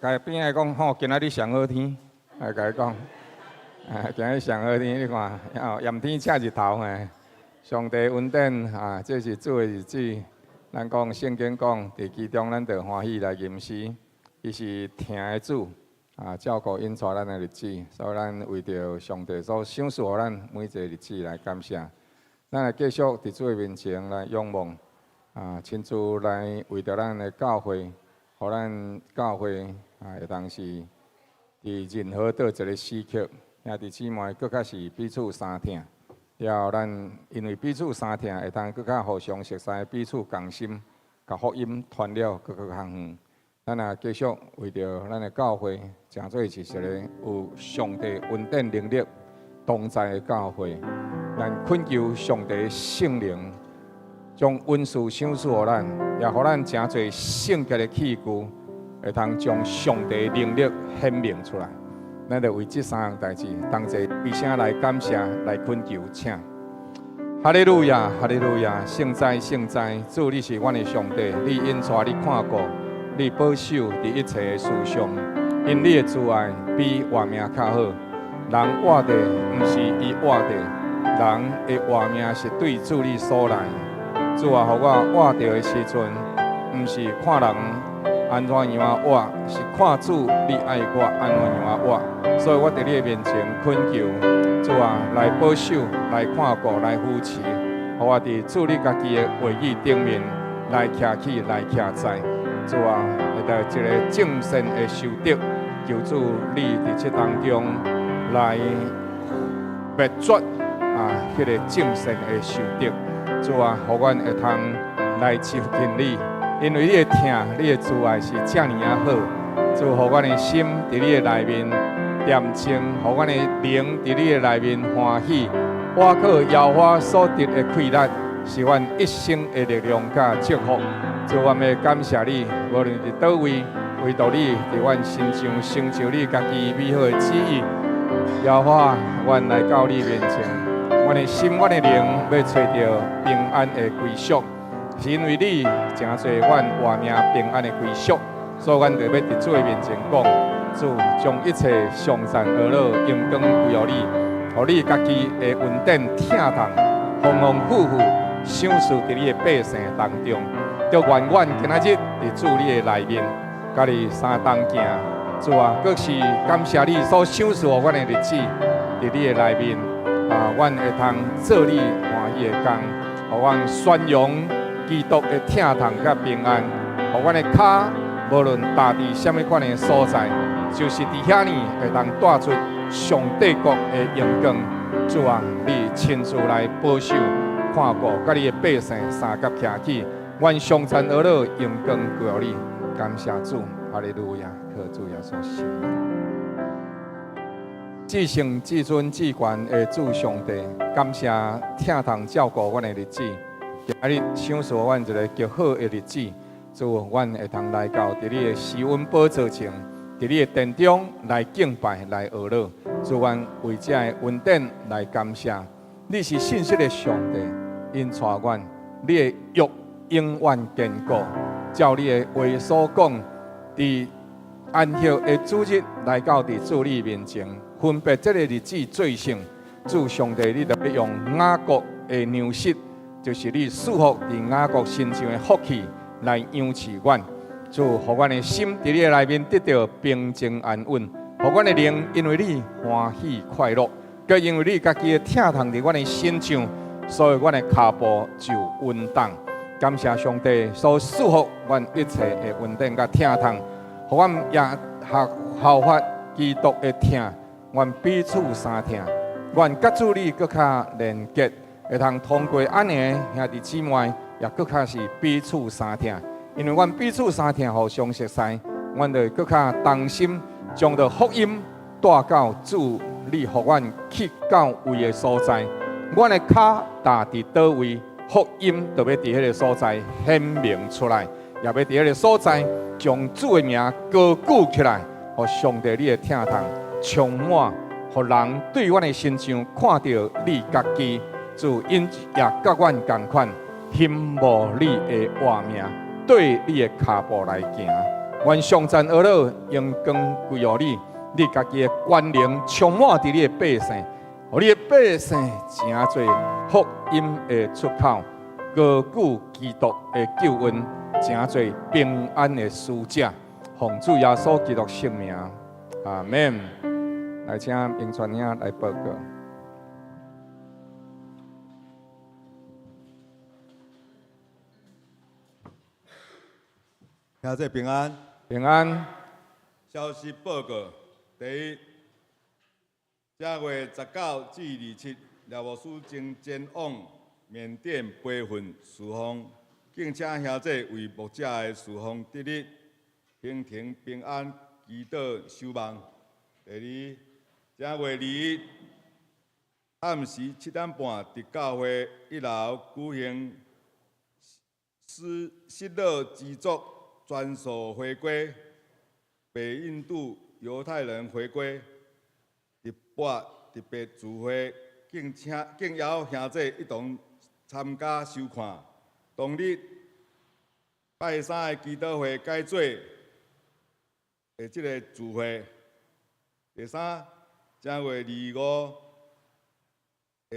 共邊仔講吼，今仔日上好天，來共伊講，啊，今日上好天，你看，哦，炎天赤日頭嘿，上帝恩典啊，這是主的日子。咱講聖經講，佇其中咱就歡喜來吟詩，伊是疼的主啊，照顧引帶咱的日子，所以咱為著上帝所賞賜予咱每一个日子來感謝。咱來繼續佇主的面前來仰望，啊，親自來為著咱的教會，予咱教會啊，會當是佇任何佗一个時刻，兄弟姊妹閣較是彼此相疼。了後，咱因為彼此相疼，會當閣較互相熟似，彼此共心，共福音傳了閣較較遠。咱也繼續為著咱的教會，成做是一个有上帝恩典能力同在的教會。咱懇求上帝聖靈將恩賜賞賜予咱，也予咱成做聖潔的器具，會通將上帝能力顯明出來。咱就為這三項代誌，同齊齊聲來感謝、來懇求，請。哈利路亞，哈利路亞，聖哉，聖哉！主，你是阮的上帝，你引帶，你看顧，你保守佇一切的事上，因你的慈愛比活命較好。人活著毋是伊活著，人的活命是對主你所來。主啊，予我活著的時陣，毋是看人按怎樣活，是看主你愛我按怎樣活。所以我佇你的面前懇求，主啊，來保守、來看顧、來扶持，予我佇主你家己的話語頂面來徛起、來徛在。主啊，會得一个正善的修德，求主你佇這當中來滅絕啊，彼个正善的仇敵。主啊，予阮會通來親近你，因為你的疼、你的慈愛是遮爾仔好。主，予阮的心佇你的內面恬靜，予阮的靈佇你的內面歡喜。倚靠耶和華所得的氣力，是阮一生的力量佮祝福。主，我們感謝你，無論佇佗位，唯獨你佇阮身上成就你家己美好的旨意。耶和華，阮來到你面前，阮的心、阮的靈欲揣著平安的歸宿，是因為你成做阮活命平安的歸宿，所以阮就欲佇主的面前講，主將一切頌讚呵咾榮光歸予你，予你家己的恩典疼痛，豐豐富富賞賜佇你的百姓當中。就願阮今仔日佇主你的內面，佮你相同行。主啊，閣是感謝你所賞賜予阮的日子，佇你的內面啊，阮會通做你歡喜的工，予阮宣揚基督的疼痛佮平安，予阮的跤無論踏佇啥物款的所在，就是佇遐呢會當帶出上帝國的榮光。主啊，你親自來保守、看顧，佮你的百姓相佮徛起，願頌讚呵咾榮光歸予你，感謝主，哈利路亞，靠主耶穌聖名。至聖至尊至懸的主上帝，感謝疼痛照顧阮的日子，今日賞賜阮一个極好的日子，主，阮會通來到佇你的施恩寶座前，佇你的殿中來敬拜、來呵咾。主，阮為這个恩典來感謝。你是信實的上帝，引帶阮，你的約永遠堅固。照你的話所講，佇安息的主日來到佇主你面前，分別這个日子做聖。主上帝，你就欲用雅各的糧食，就是你賜福佇雅各身上的福氣來養飼阮。主，予阮的心佇你的內面得著平靜安穩，予阮的靈因為你歡喜快樂，閣因為你家己的疼痛佇阮的身上，所以阮的跤步就穩當。感謝上帝所賜福阮一切的恩典佮疼痛，予阮也學效法基督的疼，阮彼此相疼，阮佮主你閣較連結，會通通過按呢兄弟姊妹，也閣較是彼此相疼。因為阮彼此相疼，互相熟似，阮就會閣較同心，將著福音帶到主你予阮去到位的所在。阮的跤踏佇佗位，福音就欲佇彼个所在顯明出來，也欲佇彼个所在將主的名高舉起來，予上帝你的疼痛充滿，予人對阮的身上看著你家己，主𪜶也佮阮仝款，欣慕你的活命，綴你的跤步來行。願頌讚哀樂榮光歸予你，你家己的權能充滿佇你的百姓，予你的百姓成做福音的出口，高舉基督的救恩，成做平安的使者。奉主耶穌基督聖名，阿門。來，請明傳兄來報告。兄弟平安，平安。消息報告：第一，正月19至27，廖牧師將前往緬甸培訓事奉，敬請兄弟為牧者的事奉得力，行程平安，祈禱守望。第二，正月21暗時7點半，佇教會一樓舉行失落之族全數回歸，北印度猶太人回歸，特別特別聚會，敬請敬邀兄弟一同參加收看。當日拜三的祈禱會改做的這个聚會。第三，正月25下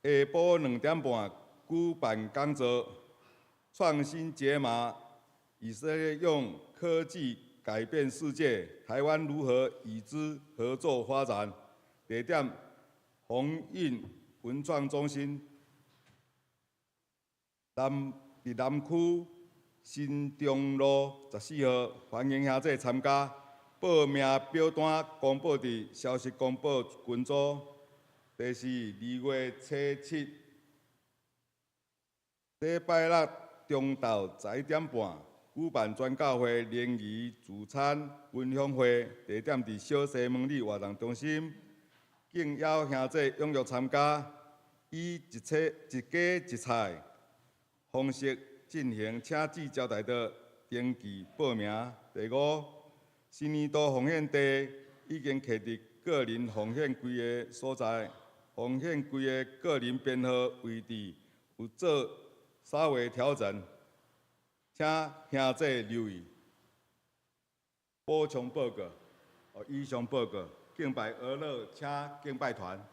下晡2點半舉辦講座，創新解碼。以色列用科技改變世界，台灣如何與之合作發展？地點：鴻運文創中心，佇南區新中路14號，歡迎兄弟參加。報名表單公布佇消息公布群組。第四，2月初7，禮拜六中晝11點半。舉辦全教會聯誼聚餐分享會，地點佇小西門里活動中心，敬邀兄弟踴躍參加，以一菜一家一菜方式進行，請至招待桌登記報名。第五，新年度奉獻地已經刻佇個人奉獻櫃的所在，奉獻櫃的個人編號位置有做稍微調整。請兄弟留意。補充報告，以上報告，敬拜哀樂，請敬拜團。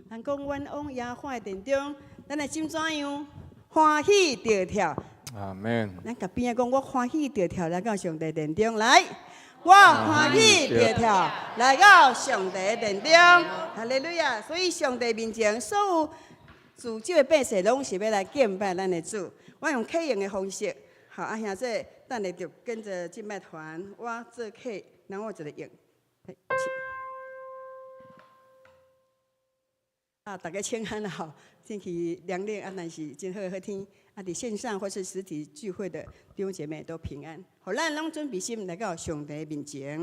人講，阮往耶和華的殿中，咱的心怎樣？歡喜著跳。阿門。咱共邊仔講，我歡喜著跳來到上帝殿中來。我歡喜著跳來到上帝殿中。哈利路亞！所以上帝面前所有自救的百姓，攏是欲來敬拜咱的主。我用客用的方式，好啊，兄弟，等下就跟著敬拜團，我做客，然後我一个應。啊，大家請安吼，天氣涼冷啊，但是真好好天。啊，佇線上或是實體聚會的弟兄姐妹都平安。予咱攏準備心來到上帝面前。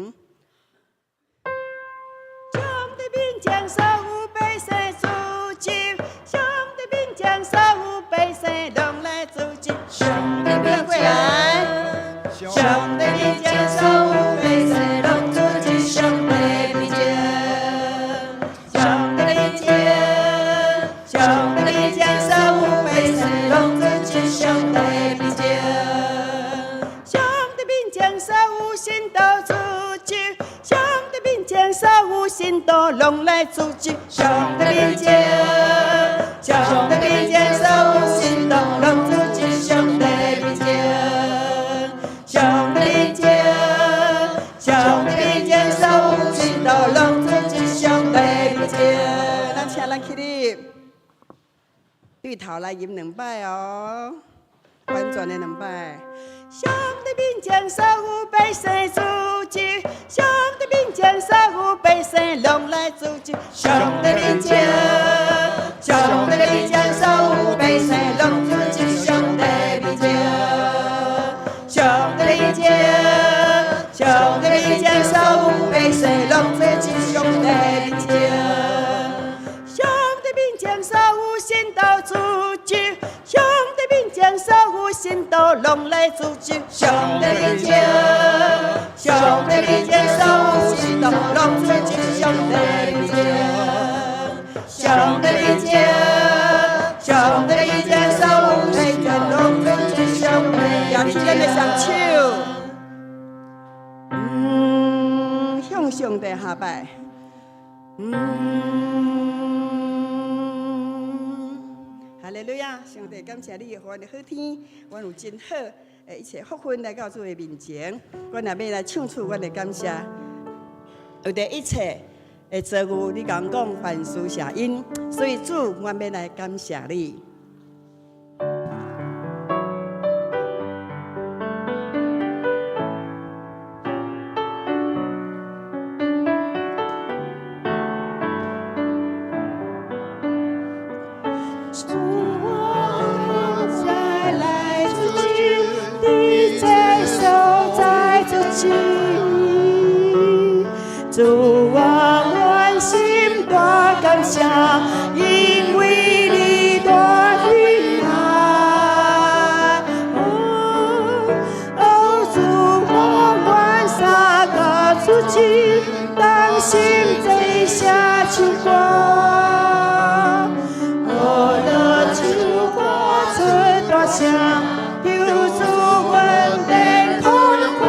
上帝面前所有百姓聚集，上帝面前所有百姓攏來聚集。上帝面前，上帝面前所有百姓攏聚集，上帝面前，上帝面前，上帝面前所有百姓攏聚集，上帝面前，上帝面前所有信徒聚集，上帝面前所有信徒攏來聚集，上帝面前，上帝面前所有信徒攏聚集，上帝面前，上帝面前，上帝面前所有信徒攏聚集，上帝面前。咱請咱起立，對頭來吟兩擺哦，完全的兩擺。上帝面前所有百姓聚集，上帝面前所有百姓攏來聚集，上帝面前，上帝面前所有百姓攏聚集，上帝面前，上帝面前。世攏做佇上帝面前。上帝面前所有信徒聚集，上帝面前所有信徒攏來聚集。上帝面前，上帝面前所有信徒攏做佇上帝面前。上帝面前，上帝面前所有信徒攏做佇上帝。舉起咱的雙手，向上帝下拜。哈利路亞！上帝感謝你，予阮的好天，阮有真好的一切福分來到主的面前，阮也欲來唱出阮的感謝。為著一切的遭遇，你共阮講凡事謝恩，所以主，阮欲來感謝你。主啊，再來聚集，佇這所在聚集。主啊，阮心大感謝，因為你大恩愛。哦，主啊，阮三個聚集，同心齊寫唱歌。呵樂唱歌出大聲，求主恩典看顧。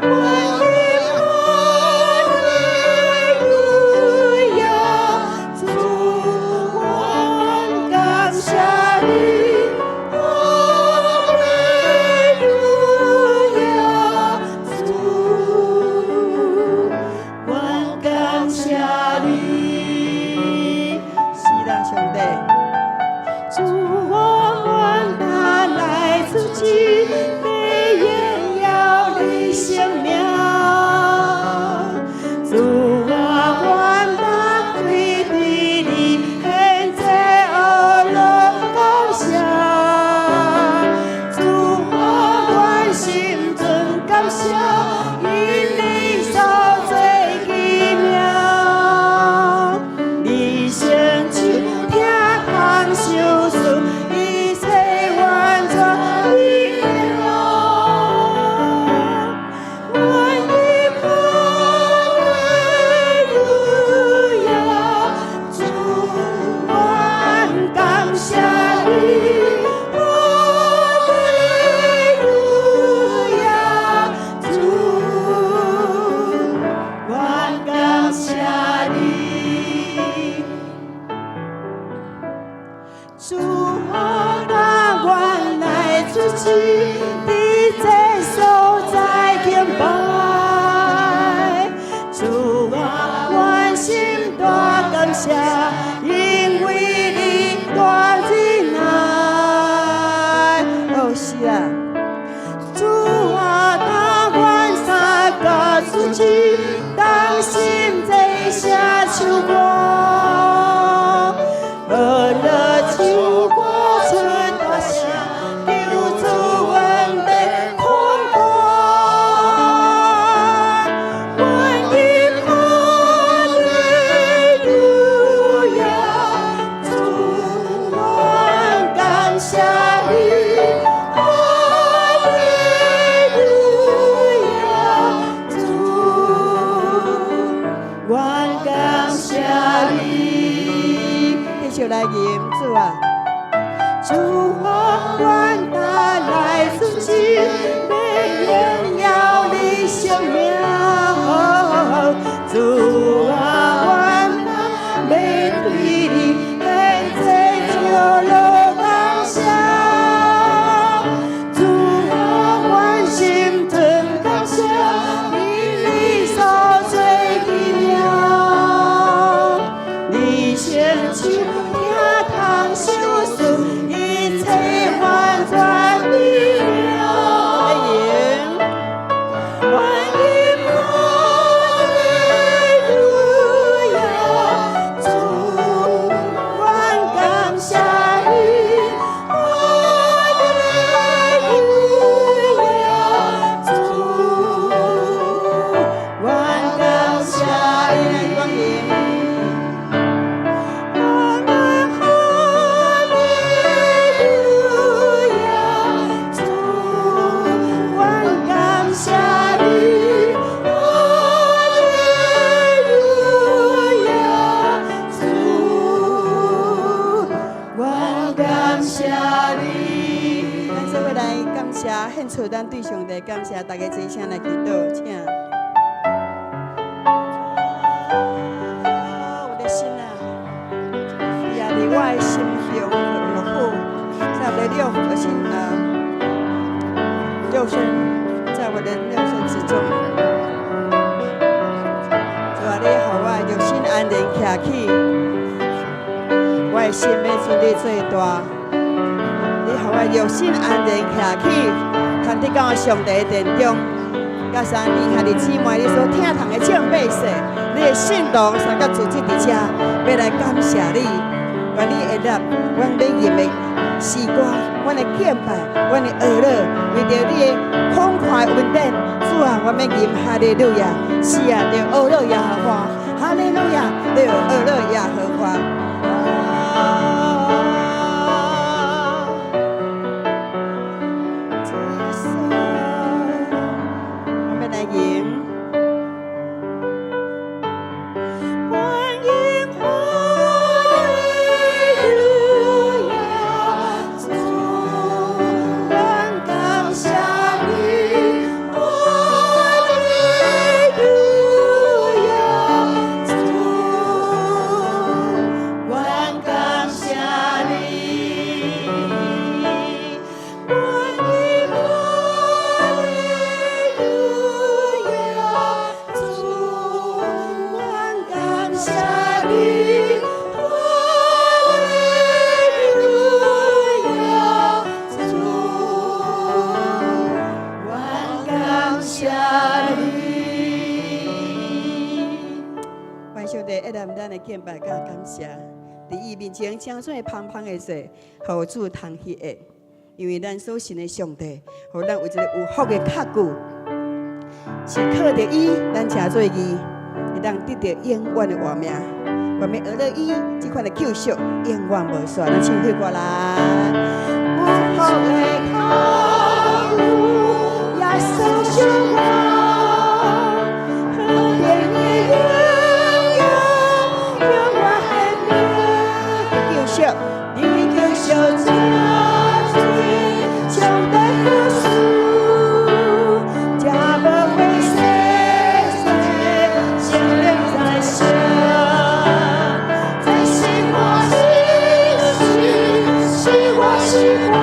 阮的哈利路亞，主阮感謝你。哈利路亞，主阮感謝你。是啦，上帝。主啊，阮若來聚集，欲榮耀你聖名。主啊，阮若對你獻祭呵樂感謝。主啊，阮心存感謝，因你所做奇妙。你成就疼痛受事，一切完全美好。阮的哈利路亞，主阮感謝你。哈利路亞，主阮感謝你。主啊，阮來聚集，佇這所在敬拜。主啊，阮心大感謝，因為你大仁愛。哦，是啊。主啊，阮三個聚集，同心齊寫唱歌。呵樂唱歌出大聲，求主恩典看顧。阮的哈利路亞，主阮感謝你。哈利路亞，主阮感謝你。繼續來吟主啊！主啊，阮若來聚集，欲榮耀你聖名。主啊，阮若欲對你獻祭呵樂感謝。主啊，阮心存感謝，因你所做奇妙。你成就疼痛受事，一切完全美妙。來獻出咱對上帝感謝，大家齊聲來祈禱，請。我的心啊，也佇我的心中樂府，在我的六心啊，肉身，在我的肉身之中。主啊，你予我的肉身安然徛起，我的心欲尊你做大。你予我的肉身安然徛起，通得到上帝的殿中。佮三弟兄弟姊妹，你所疼痛的眾百姓，你的信徒三個組織佇遮，欲來感謝你。願你會納阮欲吟的詩歌，阮的敬拜，阮的哀樂，為著你的慷慨恩典，主啊，阮欲吟哈利路亞，是啊，著呵咾耶和華，哈利路亞，著呵咾耶和華。主耶穌，我們來吟。歡迎哈利路亞，主，阮感謝你，哈利路亞，主，阮感謝你，歡迎哈利路亞，主，阮感謝你，哈利路亞，主，阮感謝你。願上帝悅納咱的敬拜佮感謝，佇伊面前成做芳芳的祭，予主通喜悅。因為咱所信的上帝，予咱有一个有福的確據，是靠著伊，咱成做義，會當得著永遠的活命。我們學了伊這款的救贖，永遠無煞。咱唱伙歌來。有福的確據，耶穌救我，何等的榮耀，永遠的救贖，你救贖這罪，上帝何事，這無會洗洗，聖靈在心，在心我心，是我是我，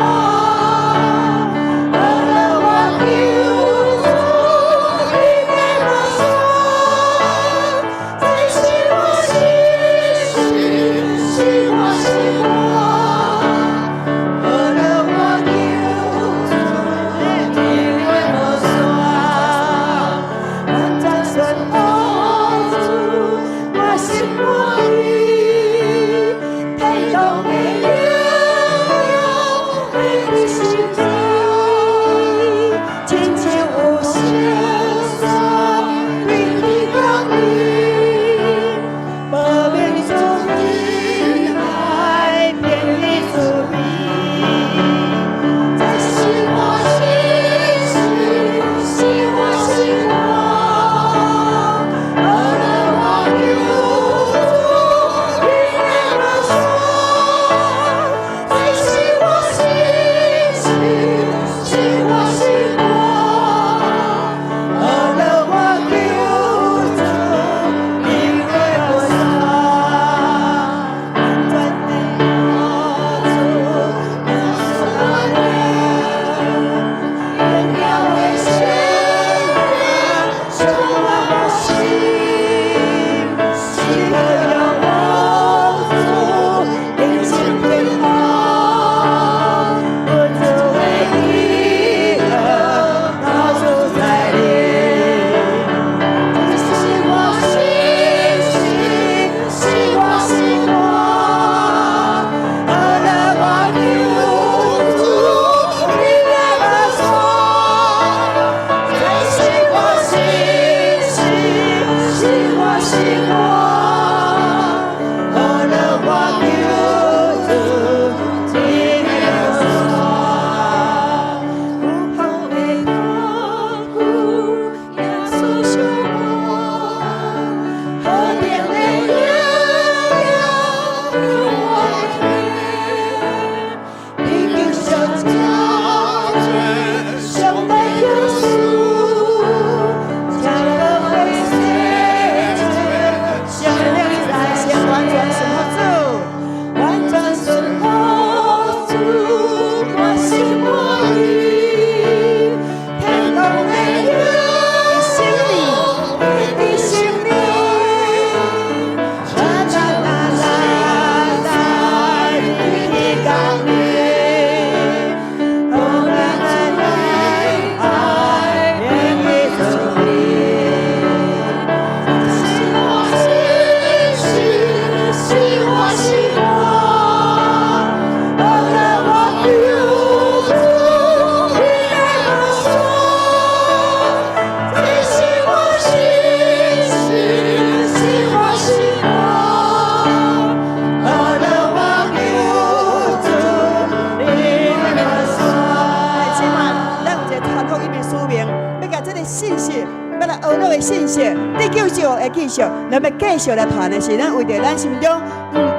這个信息，欲來學樂的信息，得救就會繼續，咱欲繼續來傳的是，咱為著咱心中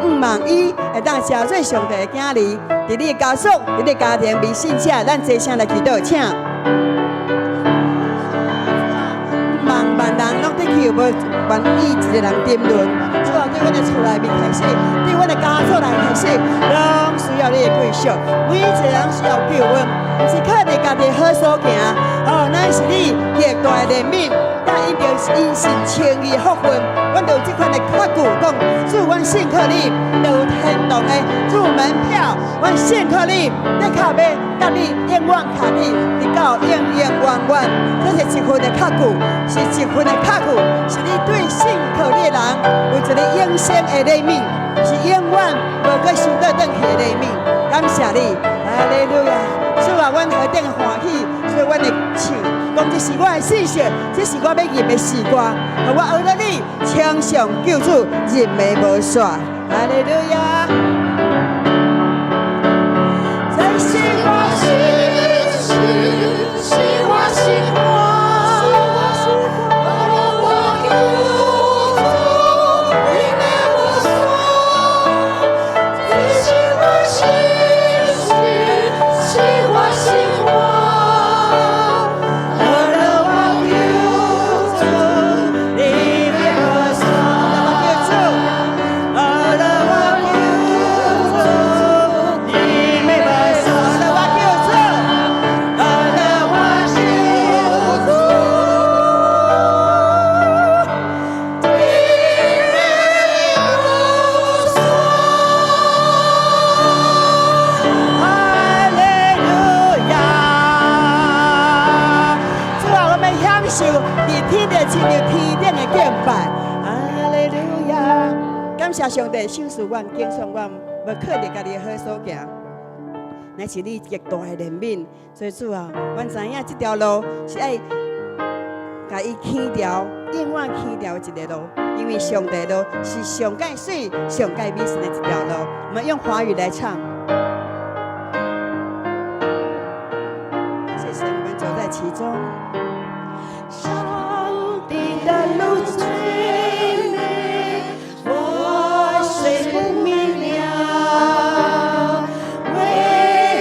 毋望伊會當成做上帝的囝兒，佇你的家族，佇你的家庭未信者，咱齊聲來祈禱，請。望萬人攏得救，無願意一个人沉淪。主啊，對阮的厝內面開始，對阮的家族來開始，攏需要你的繼續。每一個人需要救恩，毋是靠著家己好所行。哦，乃是你極大的憐憫，才因著因信稱義的福分，阮就有這款的確據，講主，阮信靠你，就有天堂的入門票。阮信靠你，的確欲佮你永遠徛佇直到永永遠遠。這是一份的確據，是一份的確據，是你對信靠你的人有一个永生的憐憫，是永遠無閣收倒轉去的憐憫。感謝你，哈利路亞！主啊，阮何等歡喜，所以阮會唱，講這是我的信息，這是我欲吟的詩歌，予我學著你，稱頌救主，認的無煞。哈利路亞！這是我信息，是我詩歌，我求主，你的無煞。這是我信息，是我詩歌，學了我求主，你的無煞。學了我求主，你的無煞。學了我求主，學了我求主，你的無煞。哈利路亞！主啊，我們享受佇天頂親像天頂的敬拜。哈利路亞！感謝上帝賞賜阮，揀選阮，無靠著家己的好所行，乃是你極大的憐憫。所以主啊，阮知影這條路是愛共伊牽牢，永遠牽牢的一个路，因為上帝路是上蓋媠、上蓋美善的一條路。我們用華語來唱。謝神，我們走在其中。上帝的路最美，我雖不明了，為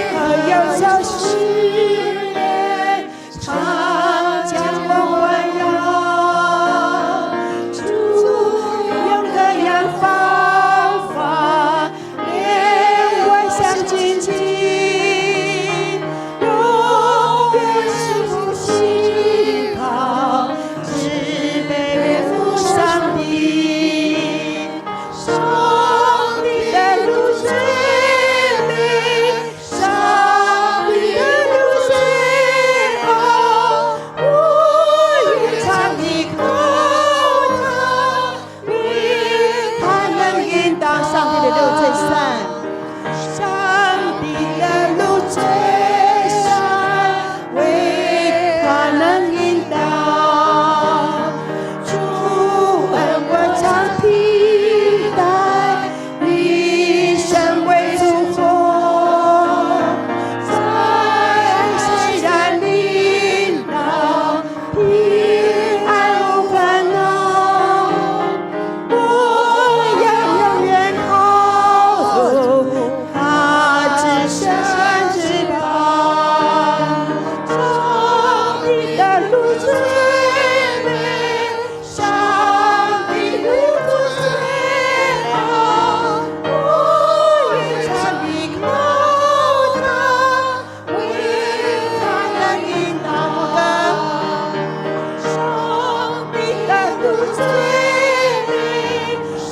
何有這試煉，常將我環繞？主用各樣方法，領我向前進，永遠是不信靠，只背負上帝。上帝的路最美，上帝的路最好，我願常依靠他，唯他能引導。上帝的路最善，上帝的路最善，唯他能引導。主恩我常披戴，一生為主活，在試煉領導，平安無煩惱。我要永遠靠主，他至聖至寶。上帝的路最美，上帝路最好，我願常依靠他，唯他能引導。上帝的路最美，上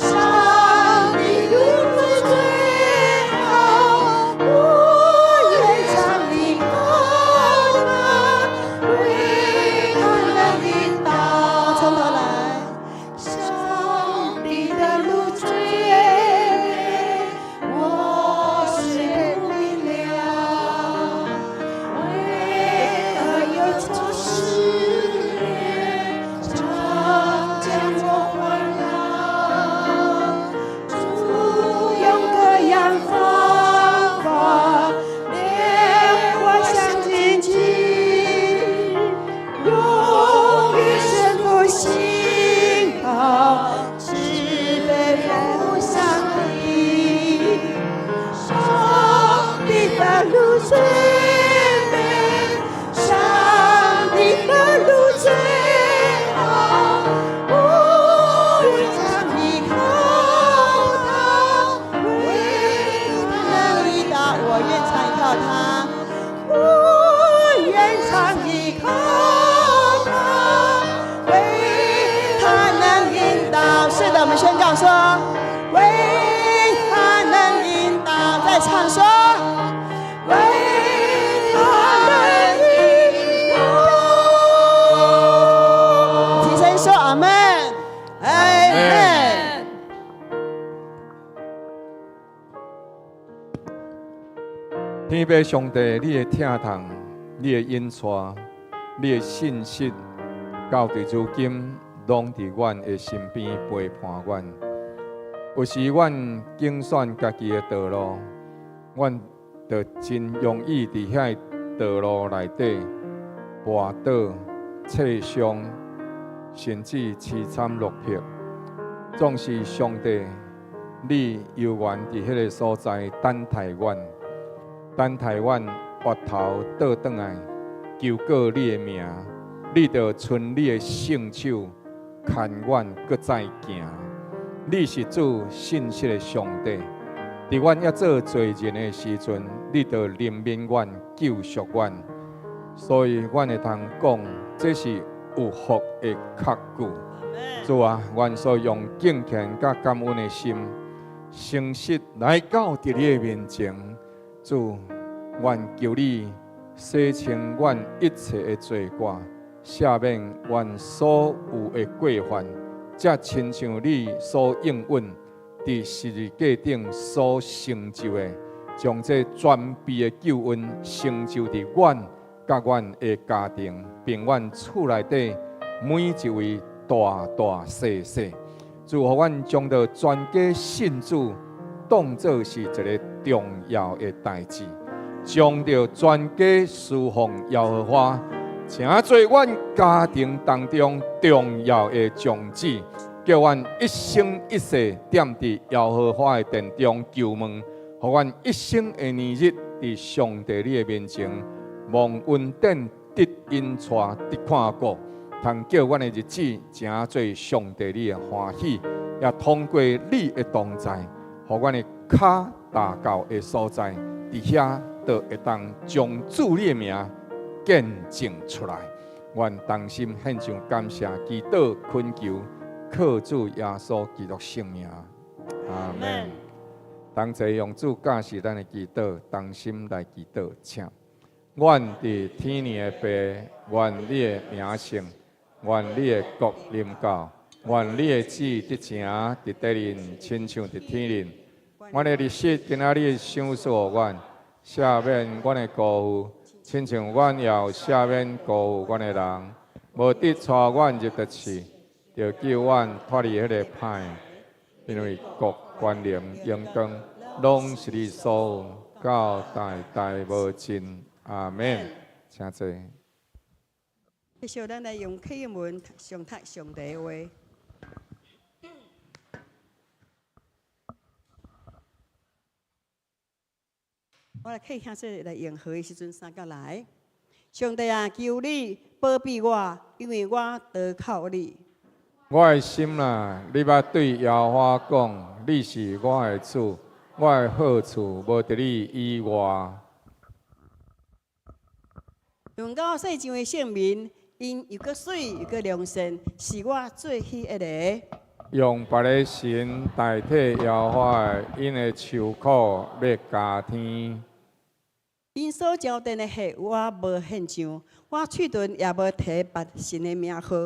帝路最好，我願常依靠他，唯他能引導。從頭來。上帝的路最美，我雖不明了，為何有這試煉，常將我環繞？主用各樣方法，領我向前進，說，唯他能引導，再唱說，唯他能引導。齊聲說阿們，阿們。天父上帝，你的疼痛，你的引帶，你的信實，到佇如今攏佇阮的身邊陪伴阮。有時阮揀選家己的道路，阮就真容易佇遐個道路內底跋倒、挫傷，甚至淒慘落魄。總是上帝，你猶原佇彼个所在等待阮，等待阮回頭倒轉來求告你的名，你就伸你的聖手牽阮閣再行。你是主信實的上帝，佇阮猶做罪人的時陣，你就憐憫阮、救贖阮。所以，阮會通講，這是有福的確據。主啊，阮所用敬虔佮感恩的心，誠實來到佇你的面前。主，阮求你洗清阮一切的罪過，赦免阮所有的過犯，才親像你所應允，佇十字架頂所成就的，將這全備的救恩成就佇阮佮阮的家庭，並阮厝內底每一位大大細細。主，予阮將著全家信主當做是一个重要的代誌，將著全家侍奉耶和華，成做阮家庭當中重要的宗旨，叫阮一生一世踮佇耶和華的殿中求問，予阮一生的年日佇上帝你的面前蒙恩典得引帶得看顧，通叫阮的日子成做上帝你的歡喜，也通過你的同在，予阮的跤踏到的所在，佇遐就會當將主你的名見證出來。阮同心獻上感謝，祈禱懇求，靠主耶穌基督聖名，阿們。同齊用主教示咱的祈禱，同心來祈禱，請。阮佇天的父，願你的名聖，願你的國臨到，願你的旨意得成佇地面，親像佇天頂。阮的日食今仔日賞賜予阮，赦免阮的辜負，親像阮也有赦免辜負阮的人。無得帶阮入著試，著救阮脫離彼个歹。因為國、權能、榮光，攏是你所有，到代代無盡。阿們。請坐。繼續，咱來用啟文誦讀上帝的話。我來啟兄弟來用號的時陣，三角來。上帝啊，求你保庇我，因為我投靠你。我的心啊，你捌對耶和華講，你是我的主，我的好處無佇你以外。論到世上的聖民，𪜶又閣媠又閣良善，是我最喜愛的。用別个神代替耶和華的，𪜶的愁苦欲加添。𪜶所澆奠的血，我無獻上；我喙唇也無提別神的名號。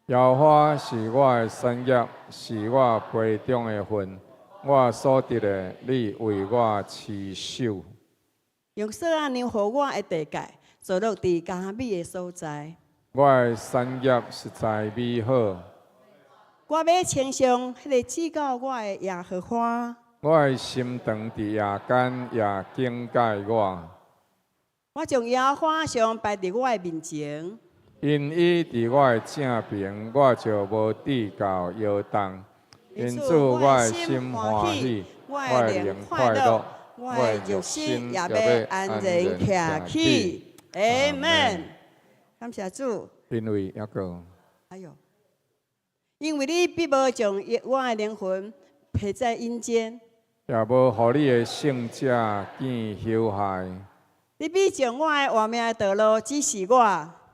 耶和華是我的產業，是我杯中的份，我所得的，你為我持守。用索仔量予我的地界，坐落佇佳美的所在。我的產業實在美好。我欲稱頌彼个指教我的耶和華。我的心腸佇夜間也警戒我。我將耶和華常擺佇我的面前。因伊佇我的正爿，我就無致到搖動。因此我的心歡喜，我的靈快樂，我的肉身也欲安然徛起。阿門。感謝主。因為猶閣。哎喲，因為你必無將我的靈魂撇在陰間，也無予你的聖者見朽壞。你必將我的活命的道路指示我。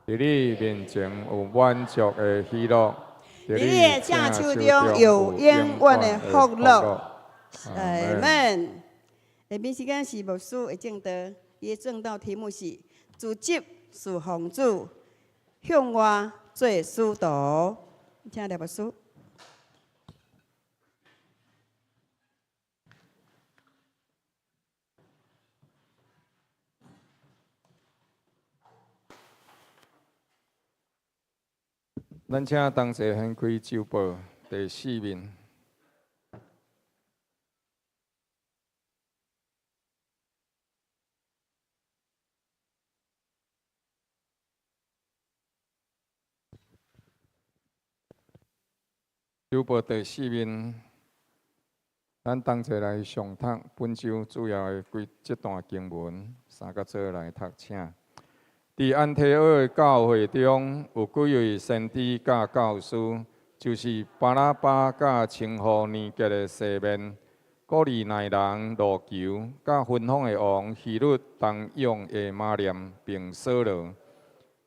佇你面前有滿足的喜樂。佇你的正手中有永遠的福樂。阿門。下面時間是牧師的證道，伊的證道題目是辭職事奉主，向外做使徒。請廖牧師。咱請同齊掀開週報第四面。週報第四面，咱同齊來上讀本週主要的幾這段經文，三角做來讀，請。佇安提阿的教會中，有幾位先知佮教師，就是巴拿巴佮稱呼尼革的西面、古利奈人路求、佮芬芳的王希律同養的瑪念，並掃羅。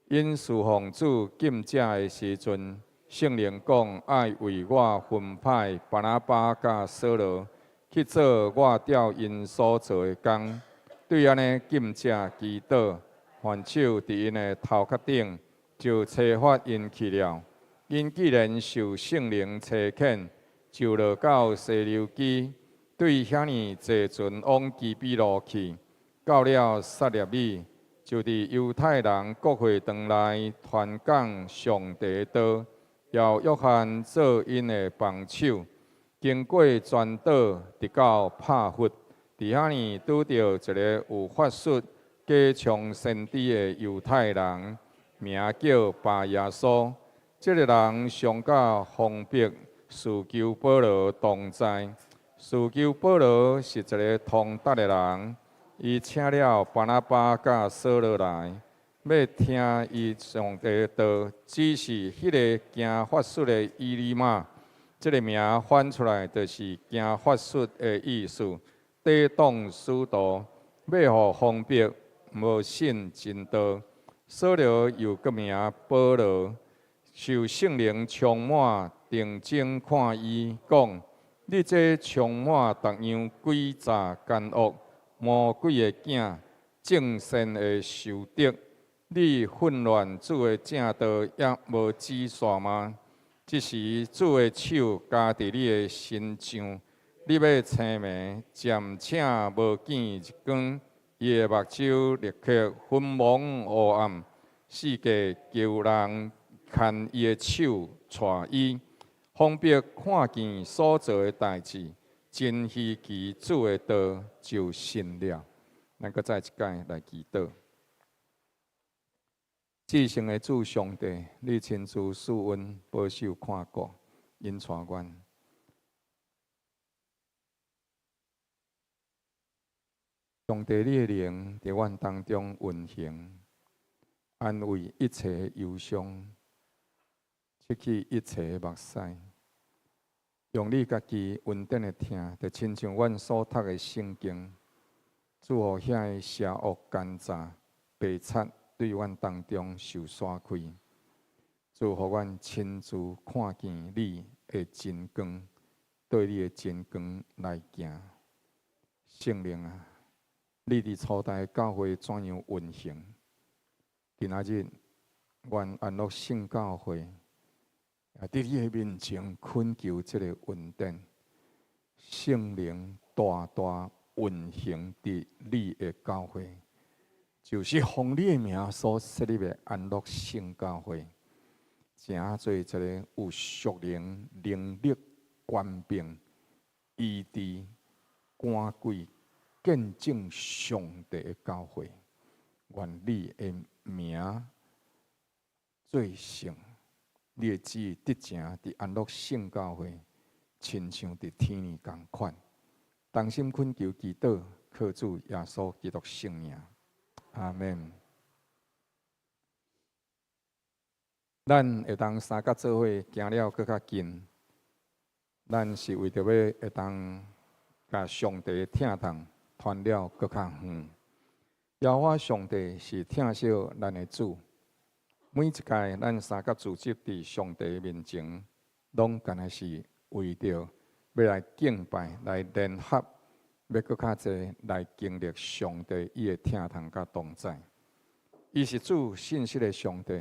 𪜶事奉主禁食的時陣，聖靈講愛為我分派巴拿巴佮掃羅去做我照𪜶所做的工。對按呢禁食祈禱，反手佇𪜶的頭殼頂，就差發𪜶去了。𪜶既然受聖靈差遣，就落到西流基，對遐爾坐船往基比路去。到了撒勒米，就佇猶太人國會堂內傳講上帝的道，邀約翰做𪜶的幫手。經過全島，直到帕弗，佇遐爾拄著一个有法術、假充先知的猶太人，名叫巴耶穌。這个人常佮封閉使徒保羅同在。使徒保羅是一个通達的人，伊請了巴拿巴佮掃羅來，欲聽伊上帝的道。只是彼个行法術的以利馬，這个名翻出來就是行法術的意思，抵擋使徒，欲予封閉無信真道。掃羅又閣名保羅，受聖靈充滿，定睛看伊，講：你這充滿各樣詭詐奸惡、魔鬼的囝、眾仙的仇敵，你混亂主的正道，猶無止煞嗎？這時主的手加佇你的身上，你欲青暝，暫且無見日光。伊的目睭立刻昏蒙烏暗，四界求人牽伊的手帶伊。方伯看見所做的代誌，真稀奇主的道，就信了。咱閣再一擺來祈禱。至聖的主上帝，你親自賜恩保守看顧，引帶阮。上帝，你的靈佇阮當中運行，安慰一切憂傷，拭去一切目屎，用你家己恩典的疼，就親像阮所讀的聖經，主予遐个邪惡奸詐、白賊對阮當中受徙開，主予阮親自看見你的真光，對你的真光來行。聖靈啊，你佇初代教會怎樣運行？今仔日，阮安樂聖教會也佇你的面前懇求這个恩典，聖靈大大運行佇你的教會，就是奉你的名所設立的安樂聖教會，成做一个有屬靈能力、權柄、醫治、趕鬼、見證上帝的教會，願你的名做聖，你的旨意得成佇安樂聖教會，親像佇天堂仝款。同心懇求祈禱，靠主耶穌基督聖名，阿們。咱會當三角做伙行了閣較近，咱是為著欲會當共上帝的疼痛傳了閣較遠。耶和華上帝是疼惜咱的主，每一屆咱三角組織佇上帝面前攏敢若是為著欲來敬拜、來聯合，欲閣較濟來經歷上帝伊的疼痛佮同在。伊是主信實的上帝，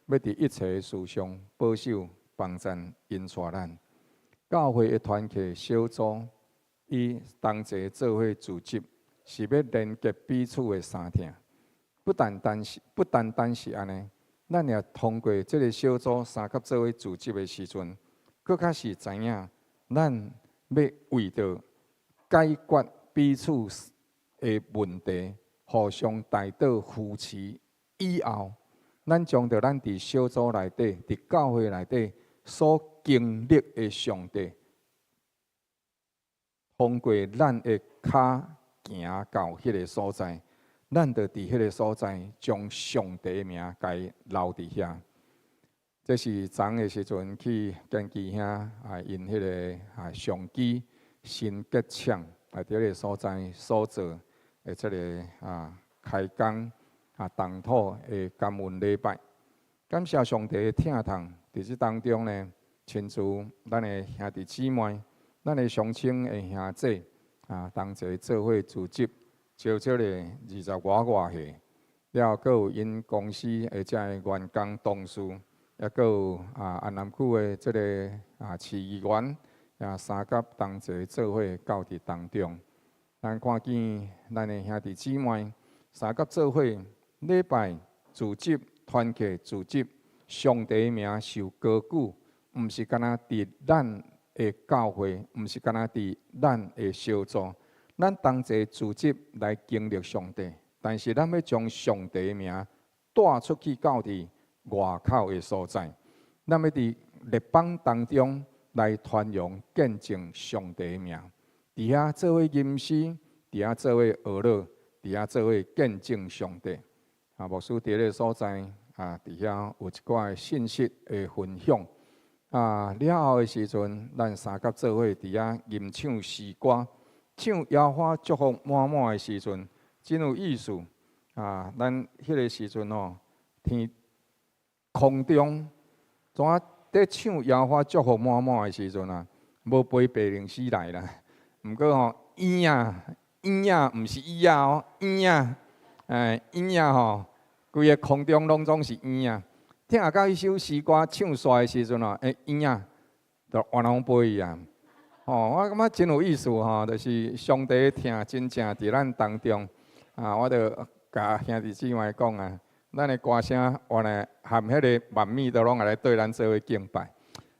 欲佇一切事上保守幫贊引帶咱。教會的團契小組，伊同齊做伙組織，是欲連結彼此的相疼。不單單是按呢，咱也通過這个小組相佮做伙組織的時陣，閣較是知影，咱欲為著解決彼此的問題，互相代禱扶持以後，咱將著咱佇小組內底、佇教會內底所經歷的上帝，通過咱的跤行到彼个所在，咱就佇彼个所在將上帝的名共伊留佇遐。這是昨的時陣去建基兄啊，𪜶彼个啊相機新結廠啊，佇彼个所在所做的這个啊開工啊動土的感恩禮拜，感謝上帝的疼痛，佇這當中呢，親自咱的兄弟姊妹，咱的鄉親的兄姊啊，同齊做伙組織，招這个二十外外歲，了閣有𪜶公司的這个員工同事，抑閣有啊安南區的這个啊市議員，也相佮同齊做伙到佇當中。咱看見咱的兄弟姊妹相佮做伙禮拜組織團契組織，上帝的名受高舉，毋是干焦佇咱的教會，毋是干焦佇咱的小組，咱同齊組織來經歷上帝，但是咱欲將上帝的名帶出去到佇外口的所在，咱欲佇列邦當中來傳揚見證上帝的名，佇遐做伙吟詩，佇遐做伙學樂，佇遐做伙見證上帝。啊，牧師佇彼个所在啊，佇遐有一寡信息的分享。啊，了後的時陣，咱相佮做伙佇遐吟唱詩歌，唱耶和華祝福滿滿的時陣，真有意思。啊，咱彼个時陣吼，天空中怎啊佇唱耶和華祝福滿滿的時陣啊，無飛白靈絲來啦。毋過吼，鷹仔，鷹仔毋是椅仔哦，鷹仔，哎，鷹仔吼，規个空中攏總是鷹仔。聽到彼首詩歌唱煞的時陣吼，欸，鷹仔就原來攏飛去啊！吼，我感覺真有意思吼，就是上帝的疼真正佇咱當中啊！我就共兄弟姊妹講啊，咱的歌聲原來含彼个萬米都攏會來對咱做伙敬拜。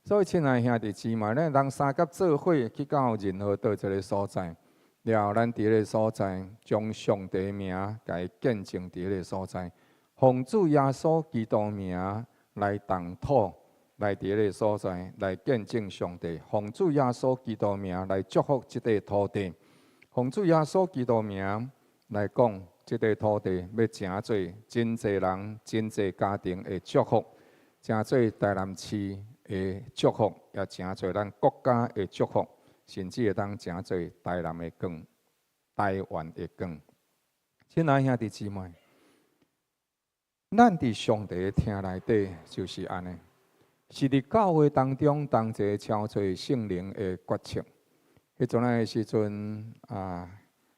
所以，親愛兄弟姊妹，咱人相佮做伙去到任何佗一个所在，了後咱佇彼个所在將上帝的名共伊見證佇彼个所在。奉主耶穌基督名來動土，來佇彼个所在來見證上帝。奉主耶穌基督名來祝福這塊土地。奉主耶穌基督名來講，這塊土地欲成做真濟人、真濟家庭的祝福，成做台南市的祝福，也成做咱國家的祝福，甚至會當成做台南的光、台灣的光。親愛兄弟姊妹，咱佇上帝的疼內底就是按呢，是佇教會當中同齊敲揣聖靈的決策。彼陣仔的時陣啊，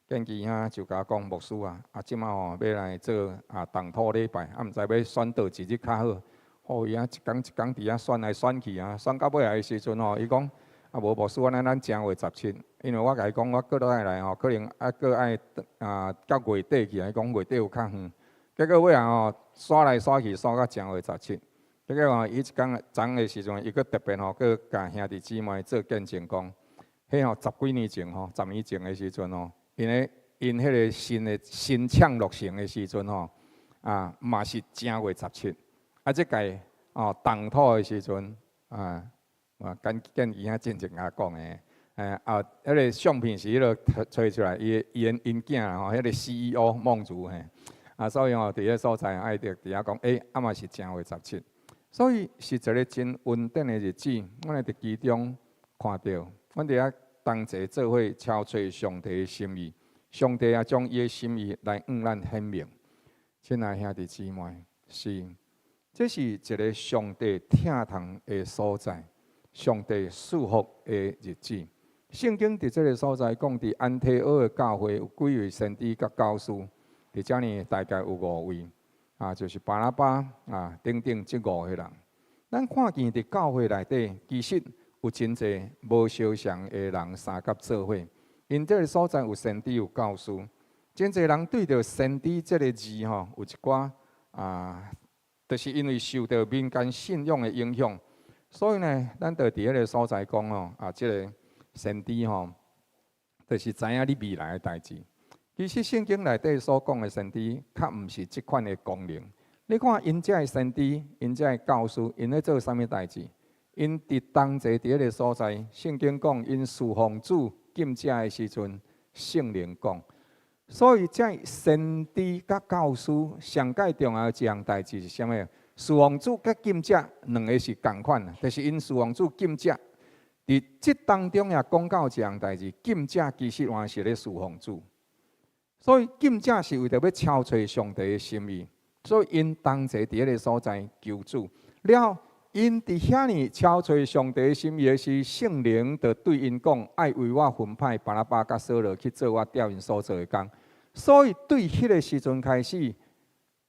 建基兄就共我講牧師啊，啊，這馬吼欲來做啊動土禮拜，啊，毋知欲選佗一日較好。哦，伊啊一工一工佇遐選來選去啊，選到尾仔的時陣吼，伊講啊無牧師，按呢咱正月十七，因為我共伊講我閣落來吼，可能啊閣愛啊到月底去啊，伊講月底有較遠。結果尾仔吼，煞來煞去，煞到正月十七。結果吼，伊一工昨的時陣，伊閣特別吼，閣共兄弟姊妹做見證講，彼吼十幾年前吼，10年前的時陣吼，𪜶咧𪜶彼个新的新廠落成的時陣吼，啊嘛是正月十七。啊，這屆哦動土的時陣，啊，啊，敢建議兄進前共我講的，哎啊，彼个相片是彼落揣出來，伊伊𪜶囝啦吼，彼个 CEO 孟竹嘿。啊，所以吼，佇彼所在愛佇遐講，欸，啊嘛是正月十七，所以是一个真恩典的日子。阮會佇其中看著，阮佇遐同齊做伙敲揣上帝的心意，上帝也將伊的心意來向咱顯明。親愛兄弟姊妹，是，這是一个上帝疼痛的所在。上帝賜福的日子。聖經佇這个所在講，佇安提阿的教會有幾位先知佮教師，佇遮呢大概有五位，啊，就是巴拿巴啊等等這五个人。咱看見佇教會內底，其實有真濟無相像的人相佮做伙。𪜶這个所在有先知有教師，真濟人對著先知這个字吼，有一寡啊，就是因為受著民間信仰的影響，所以呢，咱就佇彼个所在講吼，啊，這个先知吼，就是知影你未來的代誌。其實聖經內底所講的先知，較毋是這款的功能。你看𪜶遮的先知，𪜶遮的教師，𪜶咧做啥物代誌？𪜶佇當齊佇彼个所在，聖經講𪜶侍奉主禁食的時陣，聖靈講。所以這先知佮教師上蓋重要的一項代誌是啥物？侍奉主佮禁食兩个是仝款，就是𪜶侍奉主禁食。佇這當中也講到一項代誌，禁食其實原是咧侍奉主。所以禁食是為著欲敲揣上帝的心意，所以𪜶同齊佇彼个所在求主。了，𪜶佇遐爾敲揣上帝的心意的時，聖靈就對𪜶講：愛為我分派巴拿巴佮掃羅去做我調𪜶所做的工。所以對彼个時陣開始，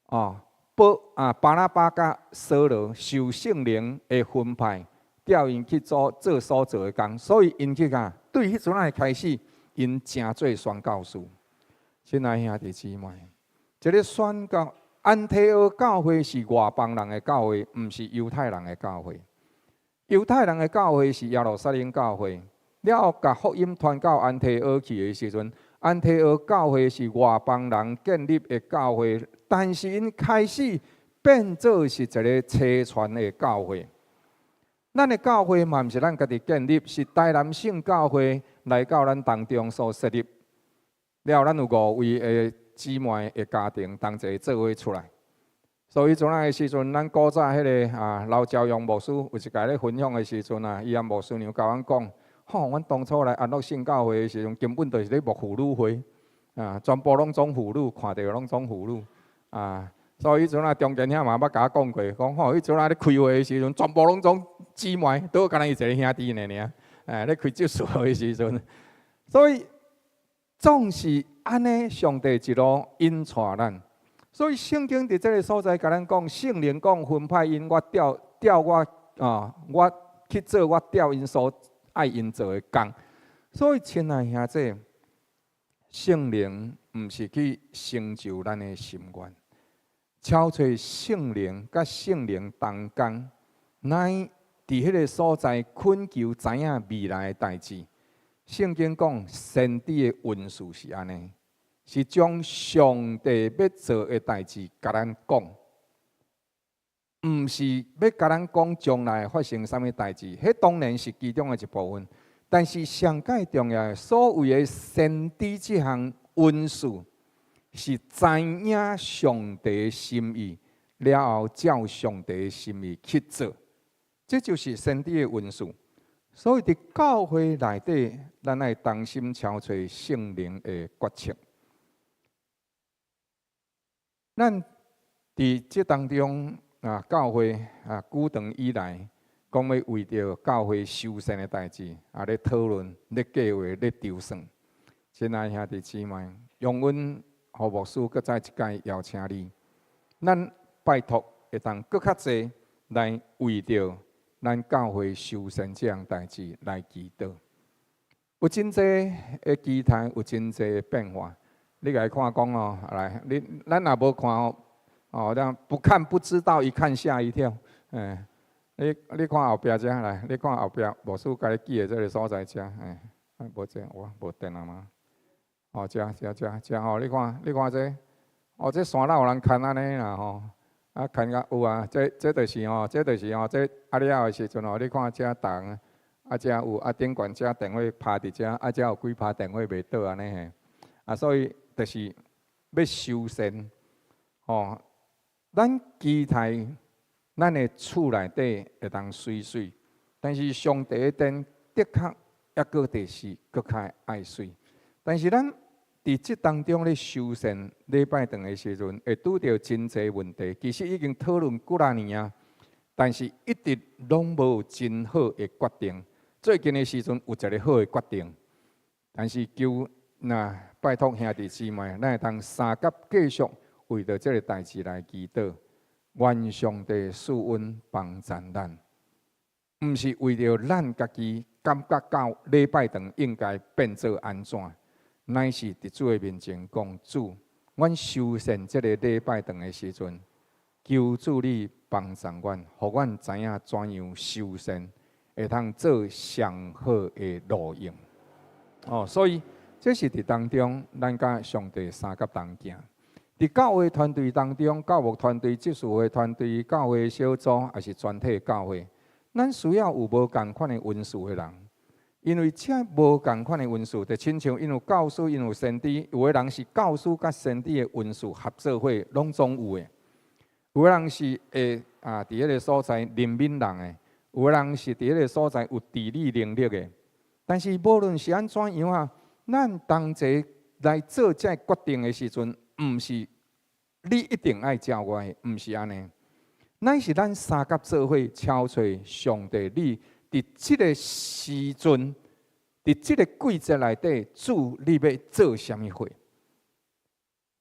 哦，保啊巴拿巴佮掃羅受聖靈的分派，調𪜶去做做所做的工。所以𪜶去幹，對彼陣仔開始，𪜶成做宣教士。親愛兄弟姊妹，這个宣教安提阿教會是外邦人的教會，毋是猶太人的教會。猶太人的教會是耶路撒冷教會。了後，共福音傳到安提阿去的時陣，安提阿教會是外邦人建立的教會，但是𪜶開始變做是一个差傳的教會。咱的教會嘛，毋是咱家己建立，是台南聖教會來到咱當中所設立。了後，咱有五位的姊妹的家庭同齊做伙出來。所以，陣仔的時陣，咱古早彼个啊劉朝陽牧師有一擺咧分享的時陣啊，伊和牧師娘共阮講，吼，阮當初來安樂聖教會的時陣，根本就是咧牧婦女會，啊，全部攏總婦女，看著攏總婦女，啊，所以彼陣啊，中間兄嘛捌共我講過，講吼，彼陣仔咧開會的時陣，全部攏總姊妹，拄敢若伊一个兄弟爾爾，哎，咧開執事會的時陣，所以總是按呢，上帝一路引帶咱。所以聖經佇這个所在共咱講，聖靈講分派𪜶，我調調我啊，我去做我調𪜶所愛𪜶做的工。所以，親愛兄弟，聖靈毋是去成就咱的心願，敲揣聖靈佮聖靈同工，乃佇彼个所在懇求知影未來的代誌。聖經講，先知的恩賜是按呢，是將上帝欲做的代誌共咱講，毋是欲共咱講將來發生啥物代誌。彼當然是其中的一部分，但是上蓋重要的，所謂的先知這項恩賜，是知影上帝心意，了後照上帝心意去做，這就是先知的恩賜。所以佇教會內底，咱愛當心敲揣聖靈的決策。咱佇這當中啊，教會啊，久長以來，講欲為著教會修繕的代誌啊，咧討論、咧計劃、咧籌算。親愛兄弟姊妹，容阮何牧師閣再一擺邀請你，咱拜託會當閣較濟來為著咱教會修繕這項代誌來祈禱。有真濟的期待，有真濟的變化。你來看講哦，來，你咱若無看哦，哦，咱不看不知道，一看嚇一跳。哎，你看後壁遮來，你看後壁牧師共你記的這个所在遮，哎，無這哇，無電啊嗎？哦，遮遮遮遮吼，你看你看這，哦，這山哪有人牽按呢啦吼？啊，牽甲有啊，這這就是吼，這就是吼，這啊了的時陣吼，你看遮重，啊遮有啊頂懸遮電火拍佇遮，啊遮有幾拍電火袂倒按呢嘿，啊所以就是欲修繕，吼，咱期待咱的厝內底會當媠媠，但是上帝的殿的確猶閣就是閣較愛媠，但是咱佇這當中咧修繕禮拜堂的時陣，會拄著真濟問題。其實已經討論幾若年啊，但是一直攏無真好的決定。最近的時陣有一個好的決定，但是求若拜託兄弟姊妹，咱會當相佮繼續為著這個代誌來祈禱，願上帝賜恩幫助咱，毋是為著咱家己感覺到禮拜堂應該變做按怎，乃是佇主的面前講，主，阮修繕這個禮拜堂的時陣，求主你幫助阮，予阮知影怎樣修繕，會通做上好的路用。哦，所以這是佇當中，咱佮上帝相佮同行。佇教會團隊當中，教牧團隊、執事會團隊、教會小組，抑是全體教會，咱需要有無仝款的恩賜的人，因為這無仝款的恩賜，就親像𪜶有教師，𪜶有先知，有的人是教師佮先知的恩賜合做伙，攏總有的。有的人是會啊，佇彼个所在憐憫人的，有的人是佇彼个所在有治理能力的。但是無論是按怎樣啊，咱同齊來做這個決定的時陣，毋是你一定愛照我的，毋是按呢。乃是咱相佮做伙敲揣上帝，你佇這个時陣，佇這个季節內底，主你欲做啥物貨？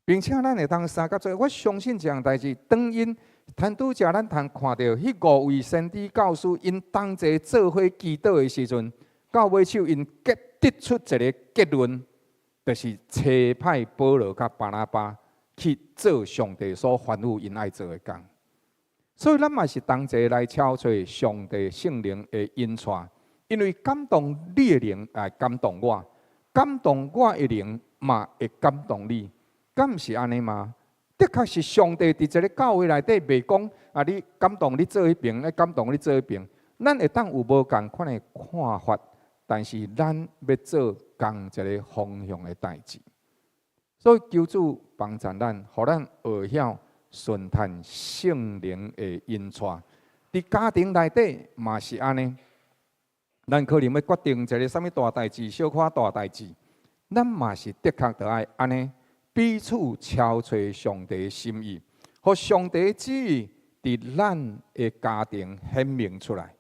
並且咱會當相佮做，我相信這項代誌，當𪜶趁拄才咱通看著彼五位先知教師，𪜶同齊做伙祈禱的時陣，到尾手𪜶結得出一个結論，就是差派保羅佮巴拿巴去做上帝所吩咐𪜶愛做的工。所以咱嘛是同齊來敲揣上帝聖靈的引帶，因為感動你的靈會感動我，感動我的靈嘛會感動你，敢毋是按呢嗎？的確是上帝佇這个教會內底袂講啊，你感動你做彼爿，你感動你做彼爿，咱會當有無仝款的看法，但是咱欲做仝一个方向的代誌。所以求主幫助咱，予咱學曉順趁聖靈的引帶。佇家庭內底嘛是按呢，咱可能欲決定一个啥物大代誌，小可大代誌，咱嘛是的確著愛按呢彼此敲揣上帝心意，予上帝旨意佇咱的家庭顯明出來。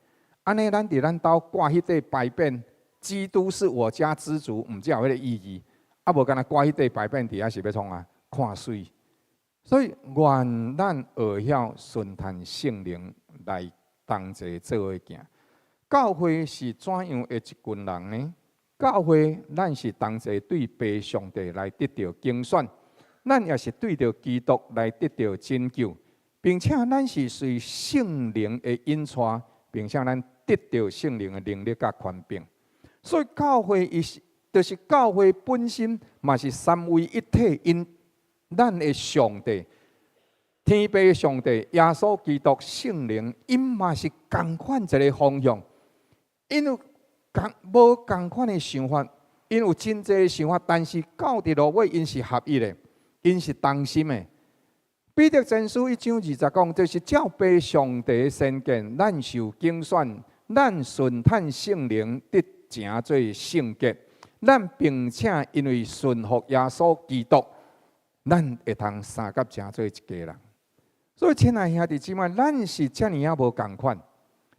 按呢，咱佇咱兜掛彼塊牌匾，基督是我家之主，毋才有彼个意義。啊，無干焦掛彼塊牌匾佇遐是欲創啊？看媠。所以，願咱學曉順趁聖靈來同齊做伙行。教會是怎樣的一群人呢？教會咱是同齊對父上帝來得著揀選，咱也是對著基督來得著拯救，並且咱是隨聖靈的引帶，並且咱得著聖靈的能力佮權柄。所以教會伊是，就是教會本身嘛是三位一體，𪜶咱的上帝、天父上帝、耶穌基督、聖靈，𪜶嘛是仝款一个方向，𪜶有仝無仝款的想法，𪜶有真濟想法，但是到佇落尾，𪜶是合一的，𪜶是同心的。彼得前書1章20講，就是照父上帝先見，咱受揀選，咱順趁聖靈得成做聖潔，咱並且因為順服耶穌基督，咱會通相佮成做一家人。所以，親愛兄弟姊妹，咱是遮爾仔無仝款，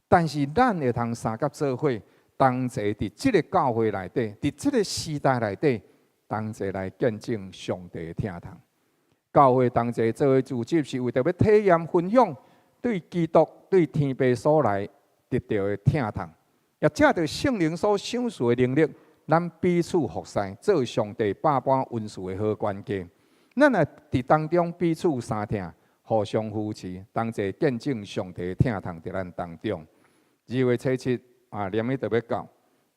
但是咱會通相佮做伙，同齊佇這个教會內底，佇這个時代內底，同齊來見證上帝的疼痛。教會同齊做伙聚集，是為著欲體驗分享對基督、對天父所來得著的疼痛，也藉著聖靈所賞賜的能力，咱彼此服侍，做上帝百般恩賜的好管家。咱來佇當中彼此相疼，互相扶持，同齊見證上帝的疼痛佇咱當中。2月初7啊，連日就欲到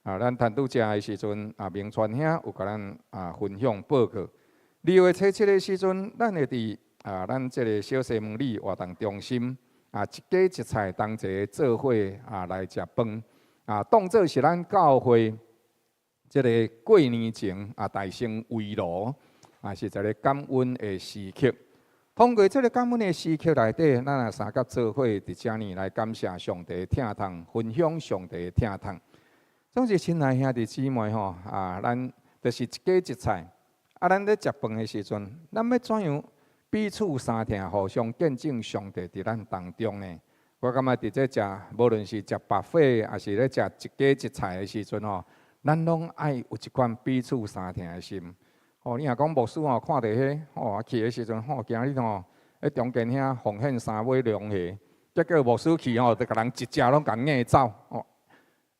啊，咱趁拄才的時陣啊，明川兄有共咱啊分享報告。2月初7的時陣，咱會佇啊，咱這个小西門里活動中心啊，一家一菜同齊做伙啊來食飯啊，當做是咱教會這个過年前啊大型圍爐啊，是一个感恩的時刻。通過這个感恩的時刻內底，咱也相佮做伙佇遮爾來感謝上帝疼痛，分享上帝疼痛。總之，親愛兄弟姊妹吼啊，咱就是一家一菜。啊，咱咧食飯的時陣，咱欲怎樣彼此相疼，互相見證上帝佇咱當中呢？我感覺佇這食，無論是食 buffet，抑是咧食一家一菜的時陣吼，咱攏愛有一款彼此相疼的心。哦，你若講牧師吼，看著彼吼去的時陣吼，今日吼，彼中間遐奉獻三尾龍蝦，結果牧師去吼，就共人一隻攏共挵走，吼，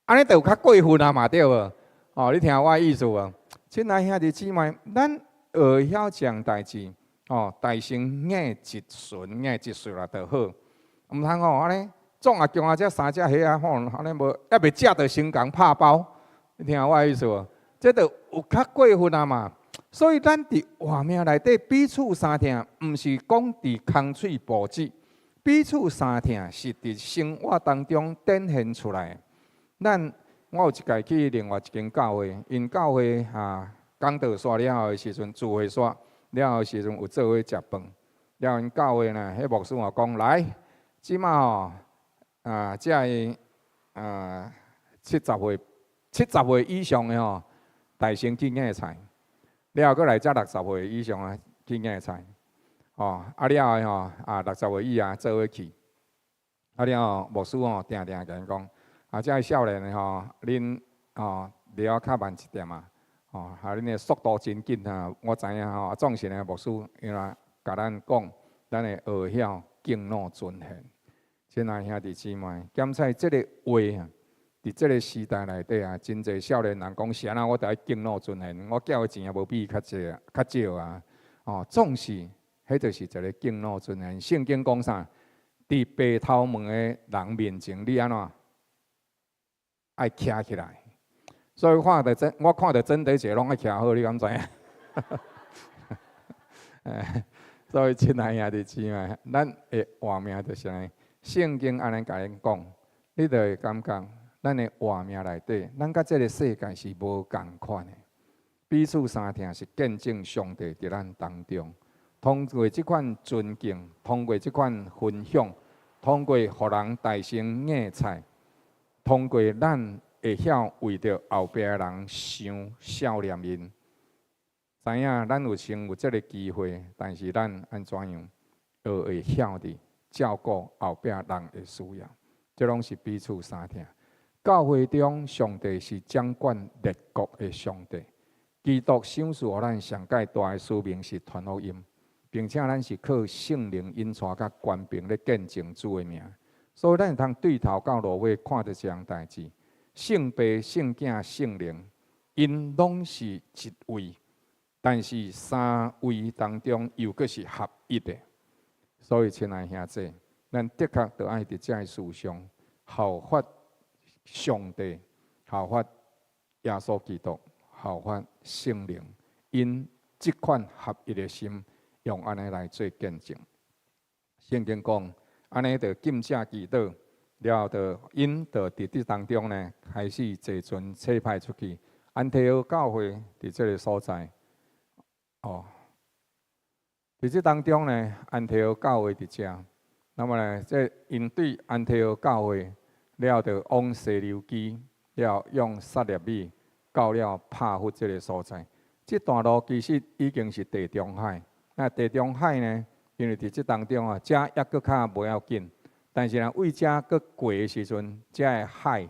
按呢就有較過分啊嘛，對無？哦，你聽我的意思無？親愛兄弟姊妹，咱學會曉這項代誌，哦，大聲挵一巡，挵一喙啦就好，毋通吼按呢總啊強啊，這三隻蝦啊吼，按呢無猶未食就先共拍包，你聽我的意思無？這就有較過分啊嘛。所以咱佇活命內底彼此相疼，毋是講佇空喙布子，彼此相疼是佇生活當中展現出來。咱我有一擺去另外一間教會，𪜶教會啊講道煞了後的時陣，聚會煞了後的時陣有做伙食飯，了後𪜶教會呢，彼牧師嘛講來，這馬吼啊，這个啊70歲70歲以上的吼，大聲去挵菜。了後閣來遮60歲以上的去挵菜，吼啊了後吼啊60歲以下做伙去，啊了後牧師吼定定共𪜶講，啊這个少年的吼，恁吼了較慢一點啊，吼啊恁的速度真緊啊，我知影吼，啊總是呢牧師伊來共咱講，咱會學曉敬老尊賢。親愛兄弟姊妹，檢採這个話啊，佇這个時代內底啊，真濟少年人講是按怎，我著愛敬老尊賢，我繳的錢也無比伊較濟啊，較少啊。哦，總是，彼就是一个敬老尊賢。聖經講啥？佇白頭毛的人面前，你按怎？愛徛起來。所以看著真，我看著真體者攏愛徛好，你敢知影？所以親愛兄弟姊妹，咱的活命就是按呢，聖經按呢共咱講，你就會感覺咱的活命內底，咱佮這个世界是無仝款的。彼此相疼是見證上帝佇咱當中，通過這款尊敬，通過這款分享，通過予人大聲挵菜，通過咱會曉為著後壁的人想惜念𪜶。知影咱有先有這个機會，但是咱按怎樣學會曉得照顧後壁人的需要，這攏是彼此相疼。教會中，上帝是掌管列國的上帝。基督賞賜予咱上蓋大的使命是傳福音，並且咱是靠聖靈引帶佮權柄咧見證主的名。所以咱會通對頭到落尾看著這項代誌，聖父、聖囝、聖靈，𪜶攏是一位，但是三位當中又閣是合一的。所以，親愛兄弟，咱的確著愛佇這个事上效法上帝，效法耶穌基督，效法聖靈，𪜶這款合一的心，用按呢來做見證。聖經講，按呢就禁食祈禱，了後就𪜶就佇這當中呢，開始坐船差派出去。安提阿教會佇這个所在，哦，佇這當中呢，安提阿教會佇遮，那麼呢，這𪜶對安提阿教會了後就往西流基，了後往撒列米，到了帕弗這个所在。這段路其實已經是地中海。那地中海呢，因為佇這當中啊，遮猶閣較無要緊，但是呢，為遮閣過的時陣，遮的海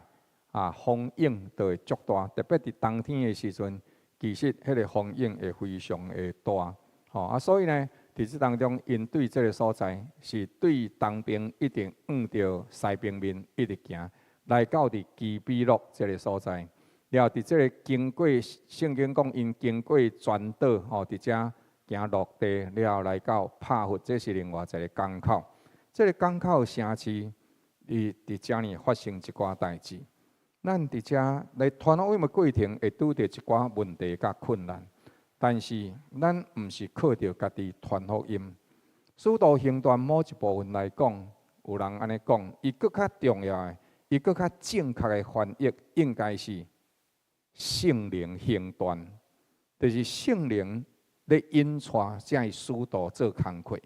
啊風湧就會足大，特別佇冬天的時陣，其實彼个風湧會非常的大。吼啊，所以呢，佇這當中，𪜶對這个所在是對東邊一直向著西邊面一直行，來到佇基比洛這个所在。了後佇這个經過聖經講，𪜶經過全島吼，佇遮行陸地，了後來到帕弗，這是另外一个港口。這个港口城市，伊佇遮爾發生一寡代誌。咱佇遮來傳福音的過程，會拄著一寡問題佮困難，但是咱毋是靠著家己傳福音。使徒行傳某一部分來講，有人按呢講，伊閣較重要的，伊閣較正確的翻譯，應該是聖靈行傳，就是聖靈咧引帶這个使徒做工課。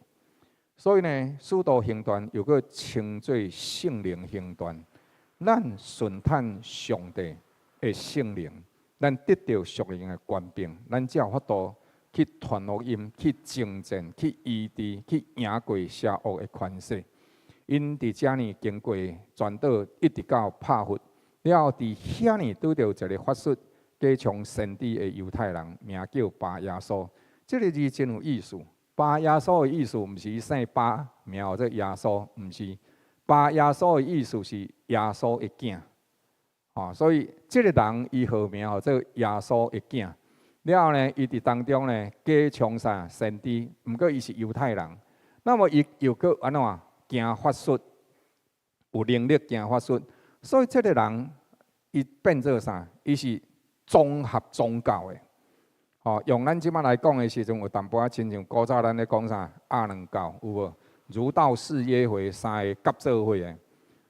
所以呢，使徒行傳又閣稱做聖靈行傳。咱順趁上帝的聖靈，咱得著屬靈的權柄，咱才有法度去傳福音、去征戰、去醫治、去贏過邪惡的權勢。𪜶佇遮呢經過全島，一直到帕弗。了後佇遐呢拄著一个法術假充先知的猶太人，名叫巴耶穌。這个字真有意思。巴耶穌的意思，毋是伊姓巴，名號做耶穌，毋是。巴耶穌的意思是耶穌的囝。哦，所以這个人伊號名號做耶穌的囝。了後呢，伊佇當中呢假充啥先知，毋過伊是猶太人。那麼伊又閣按怎行法術，有能力行法術，所以這个人伊變做啥？伊是綜合宗教的。吼，用咱這擺來講的時陣，有淡薄仔親像古早咱咧講啥阿兩教有無？儒道釋耶回三个合做伙的。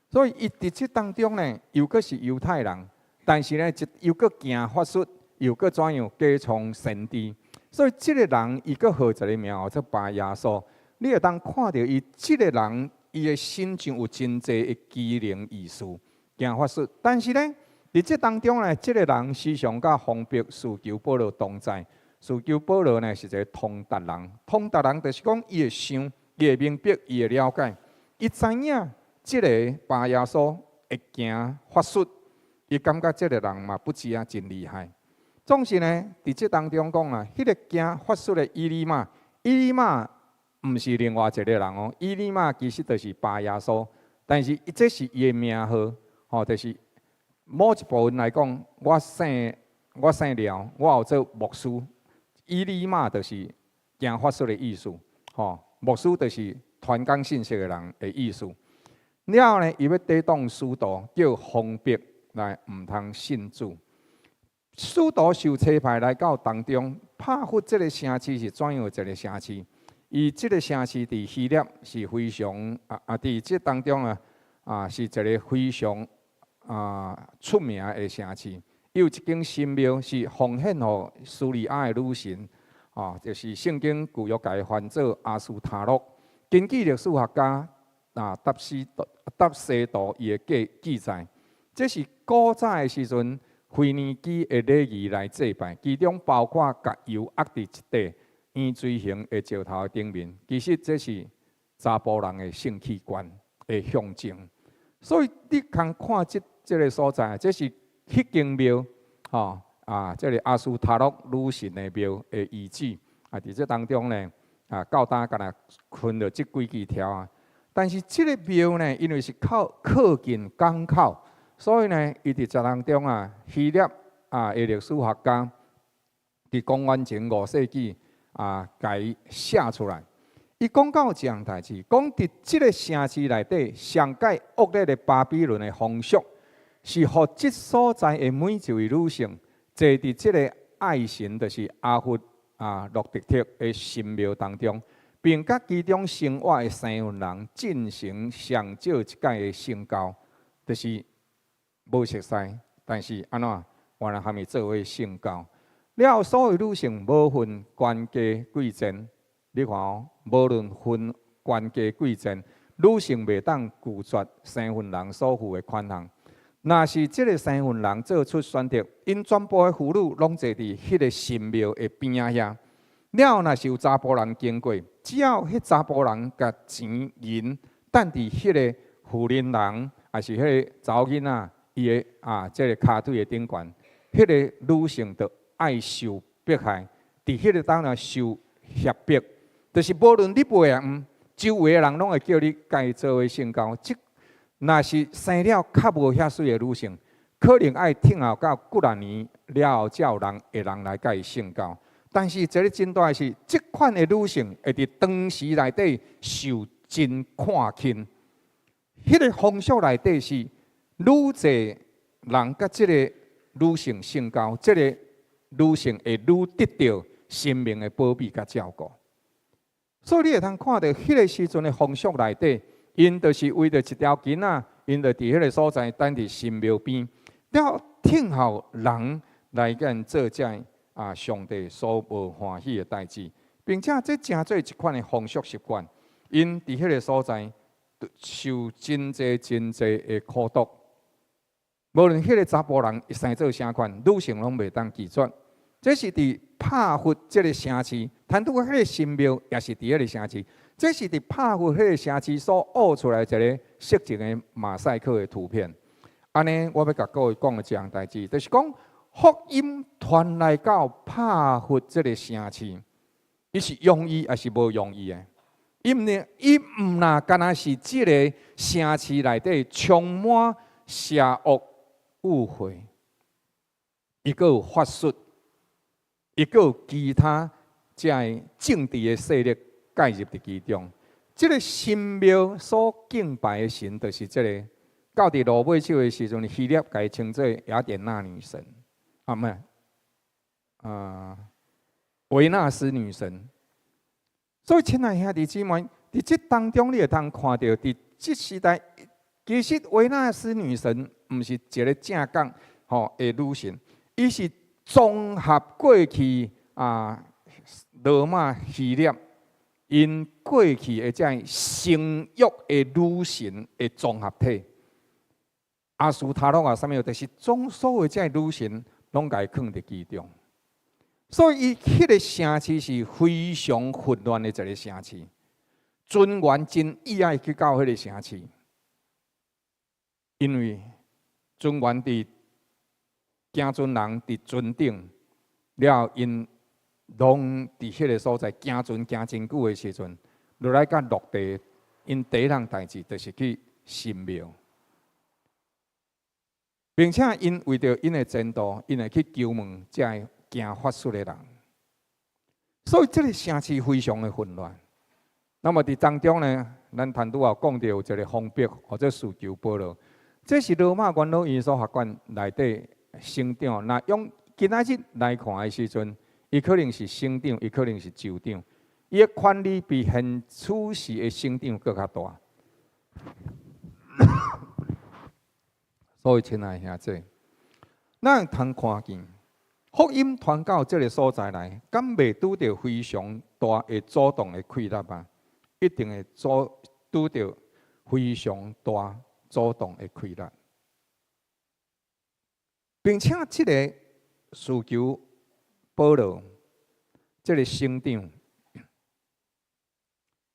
所以伊佇這當中呢，又閣是猶太人，但是呢，又閣行法術，又閣怎樣假充先知。所以這个人伊閣號一个名號做巴耶穌。你會當看著伊這个人，伊的身上有真濟的奇能異事，行法術。但是呢，佇這當中呢，這个人時常佮封閉使徒保羅同在。使徒保羅呢是一个通達人，通達人就是講伊會想，伊會明白，伊會了解，伊知影這个巴耶穌會行法術，伊感覺這个人嘛不止啊真厲害。總是呢，佇這當中講啊，彼个行法術的以利馬，以利馬毋是另外一个人哦，以利馬其實就是巴耶穌，但是這是伊的名號，吼，就是某一部分來講，我姓廖，我號做牧師，以利馬就是行法術的意思，吼，牧師就是傳講信息的人的意思。了後呢，伊欲抵擋使徒，叫封閉來毋通信主。使徒受差派來到當中，帕弗這个城市是怎樣一个城市？伊這个城市佇希臘是非常佇這當中啊，是一个非常出名的城市。伊有一間神廟是奉獻予敘利亞的女神，啊，就是聖經舊約共伊翻做阿斯塔洛。根據歷史學家達西圖伊的記載，這是古早的時陣，腓尼基的禮儀來祭拜，其中包括共油壓佇一塊圓錐形的石頭頂面。其實這是查埔人的性器官的象徵。所以你通看這个所在，這是彼間廟，吼啊，這个阿斯塔洛女神的廟的遺址啊，佇這當中呢，到今敢若囥著這幾支柱啊。但是這个廟呢，因為是靠近港口，所以呢，伊佇這當中啊，希臘的歷史學家佇公元前5世紀啊，共伊寫出來。伊講到一項代誌，講佇這个城市內底，上蓋惡劣的巴比倫的風俗，是予這所在的每一位女性坐佇這个愛神，就是阿弗洛狄忒的神廟當中，並佮其中生活的生份人進行上少一擺的性交，就是無熟似，但是按怎原來含伊做伙性交。了後，所有女性無分懸低貴賤，你看哦，無論分懸低貴賤，女性袂當拒絕生份人所付的款項。若是這个生份人做出選擇，𪜶全部的婦女攏坐佇彼个神廟的邊仔遐。了後，若是有查埔人經過，只要彼查埔人共錢銀擲佇彼个婦人人，抑是彼个查某囡仔伊的這个跤腿的頂懸，彼个女性就愛受迫害，佇彼个當下受脅迫，就是無論你袂抑毋，周圍的人攏會叫你共伊做伙性交。這若是生了較無遐媠的女性，可能愛等候到幾若年了後，才有人會人來共伊性交。但是這个真大的是，這款的女性會佇當時內底受真看輕。彼个風俗內底是愈濟人佮這个女性性交，這个女性會愈得著神明的保庇佮照顧。所以你會通看著彼个時陣的風俗內底，𪜶就是為著一條囡仔，𪜶就佇彼个所在等佇神廟邊，了等候人來共𪜶做這上帝所無歡喜的代誌，並且這成做一款的風俗習慣，𪜶佇彼个所在受真濟真濟的苦毒。無論彼个查埔人伊生做啥款，女性攏袂當拒絕。這是佇帕弗這个城市，談到彼个神廟也是佇彼个城市。這是佇帕弗彼个城市所挖出來一个色情的馬賽克的圖片。按呢，我欲共各位講的一項代誌，就是講福音傳來到帕弗這个城市，伊是容易抑是無容易的？伊毋呢，伊毋若干焦是這个城市內底充滿邪惡污穢，伊閣有法術，伊閣有其他遮个政治的勢力介入佇其中。這个神廟所敬拜的神，就是這个。到佇羅馬手的時陣，希臘共伊稱做雅典娜女神，啊，毋係，啊，維納斯女神。所以，親愛兄弟姊妹，佇這當中，你會通看著，佇這時代，其實維納斯女神毋是一个正港吼的女神，伊是綜合過去啊羅馬希臘𪜶過去的這性欲的女神的綜合體。阿斯塔洛啊，啥物，就是將所有這女神攏共伊囥佇其中。所以，伊彼个城市是非常混亂的一个城市。船員真意愛去到彼个城市，因為船員佇行船人佇船頂了，𪜶攏佇彼个所在行船行真久的時陣，落來到陸地，𪜶第一項代誌就是去神廟。並且𪜶為著𪜶的前途，𪜶會去求問這个行法術的人。所以這个城市非常的混亂。那麼佇當中呢，咱頭拄仔有講著有一个封筆或者使徒保羅，這是羅馬元老院所學館內底省長。若用今仔日來看的時陣，伊可能是省長，伊可能是州長，伊的權力比現此時的省長閣較大。所以，親愛兄弟，咱通看見福音傳到這个所在來，敢袂拄著非常大的阻擋的氣力啊？一定會阻拄著非常大阻擋的氣力，並且這个使徒保羅，這个省長，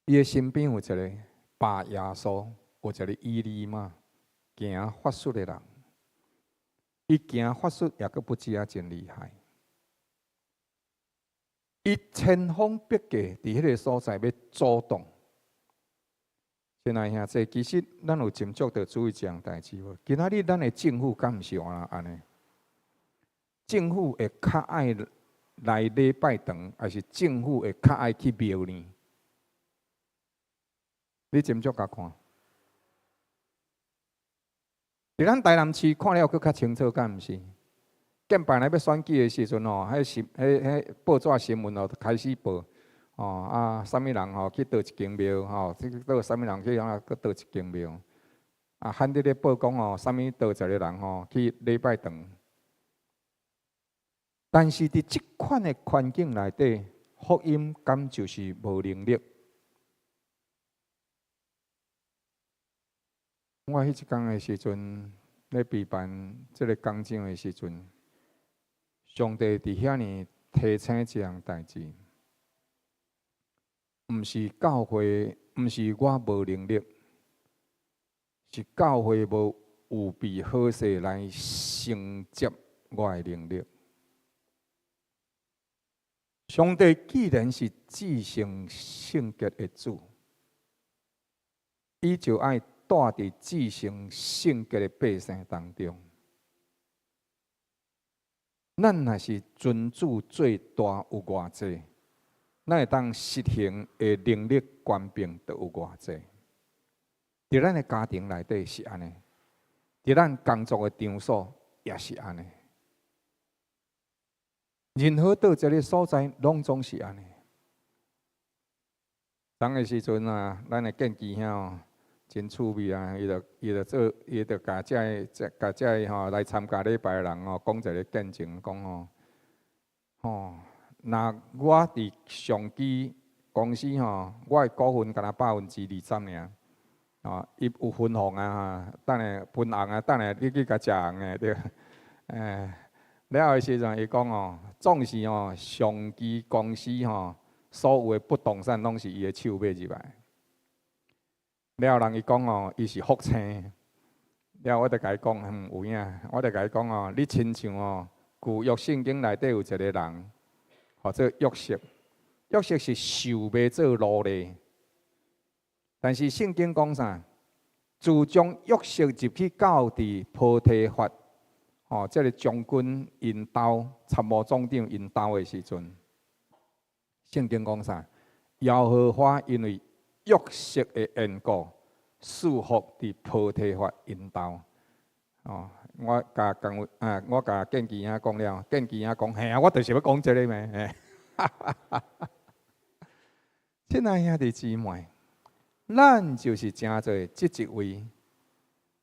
伊的身邊有一个巴耶穌，有一个以利馬。行法術的人，伊行法術也閣不止啊，真厲害。伊千方百計佇彼个所在欲阻擋。親愛兄弟，其實咱有斟酌著注意這項代誌無？今仔日咱的政府敢毋是按呢？政府會較愛來禮拜堂，抑是政府會較愛去廟呢？你斟酌共看。佇咱台南市看了閣較清楚，敢毋是？見拜來欲選舉的時陣吼，彼新、彼、彼報紙新聞哦，開始報哦啊，啥物人吼去倒一間廟吼，這個倒啥物人去按怎閣倒一間廟，啊，罕佇咧報講吼，啥物倒一个人吼去禮拜堂。但是佇這款的環境內底，福音敢就是無能力？我彼一工的時陣，咧備辦這个講章的時陣，上帝佇遐爾提醒這項代誌，毋是教會，毋是我無能力，是教會無預備好勢來承接我的能力。上帝既然是至聖聖潔的主，伊就愛住佇至聖聖潔的百姓當中。咱若是尊主最大有偌濟，咱會當實行的能力權柄就有偌濟。佇咱的家庭內底是按呢，佇咱工作的場所也是按呢。任何佗一个所在，攏總是按呢。當个時陣啊，咱的建基兄哦，真趣味啊！伊就伊就做，伊就共遮个、遮共遮个吼來參加禮拜的人吼，講一个見證，講吼，吼，若我佇上基公司吼，我的股份敢若20%爾，吼，伊有分紅啊，等下分紅啊，等下你去共食紅的對。欸，了後的時陣，伊講哦，總是吼上基公司吼所有的不動產攏是伊的手買入來。了人伊講哦，伊是福星。了我就共伊講，嗯，有影。我就共伊講哦，你親像哦，舊約聖經內底有一個人，號做約瑟。約瑟是受賣做奴隸，但是聖經講啥？自從約瑟入去到佇波提乏，哦，這個將軍𪜶兜參謀總長𪜶兜的時陣，聖經講啥？耶和華因為約瑟的緣故，賜福佇波提乏𪜶兜。哦，我共講啊，我共建基兄講了，建基兄講，嘿啊，我就是欲講這个咩？親愛兄弟姊妹，咱就是成做這一位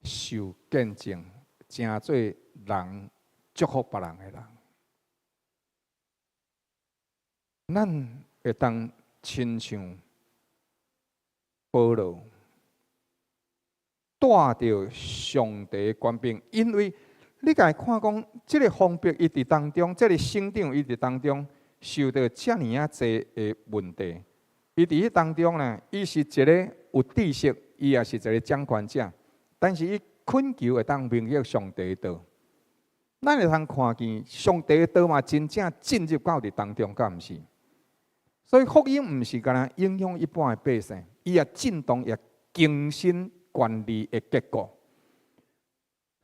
受見證、成做人祝福別人的人。咱會當親像保羅，帶著上帝的權柄，因為你共伊看講，這个封閉伊佇當中，這个省長伊佇當中受著遮爾仔濟的問題。伊佇彼當中呢，伊是一个有知識，伊也是一个掌權者，但是伊懇求會當明白上帝的道。咱會通看見上帝的道嘛，真正進入到佇當中，敢毋是？所以福音毋是干焦影響一般的百姓，伊也震動也更新權力的結果。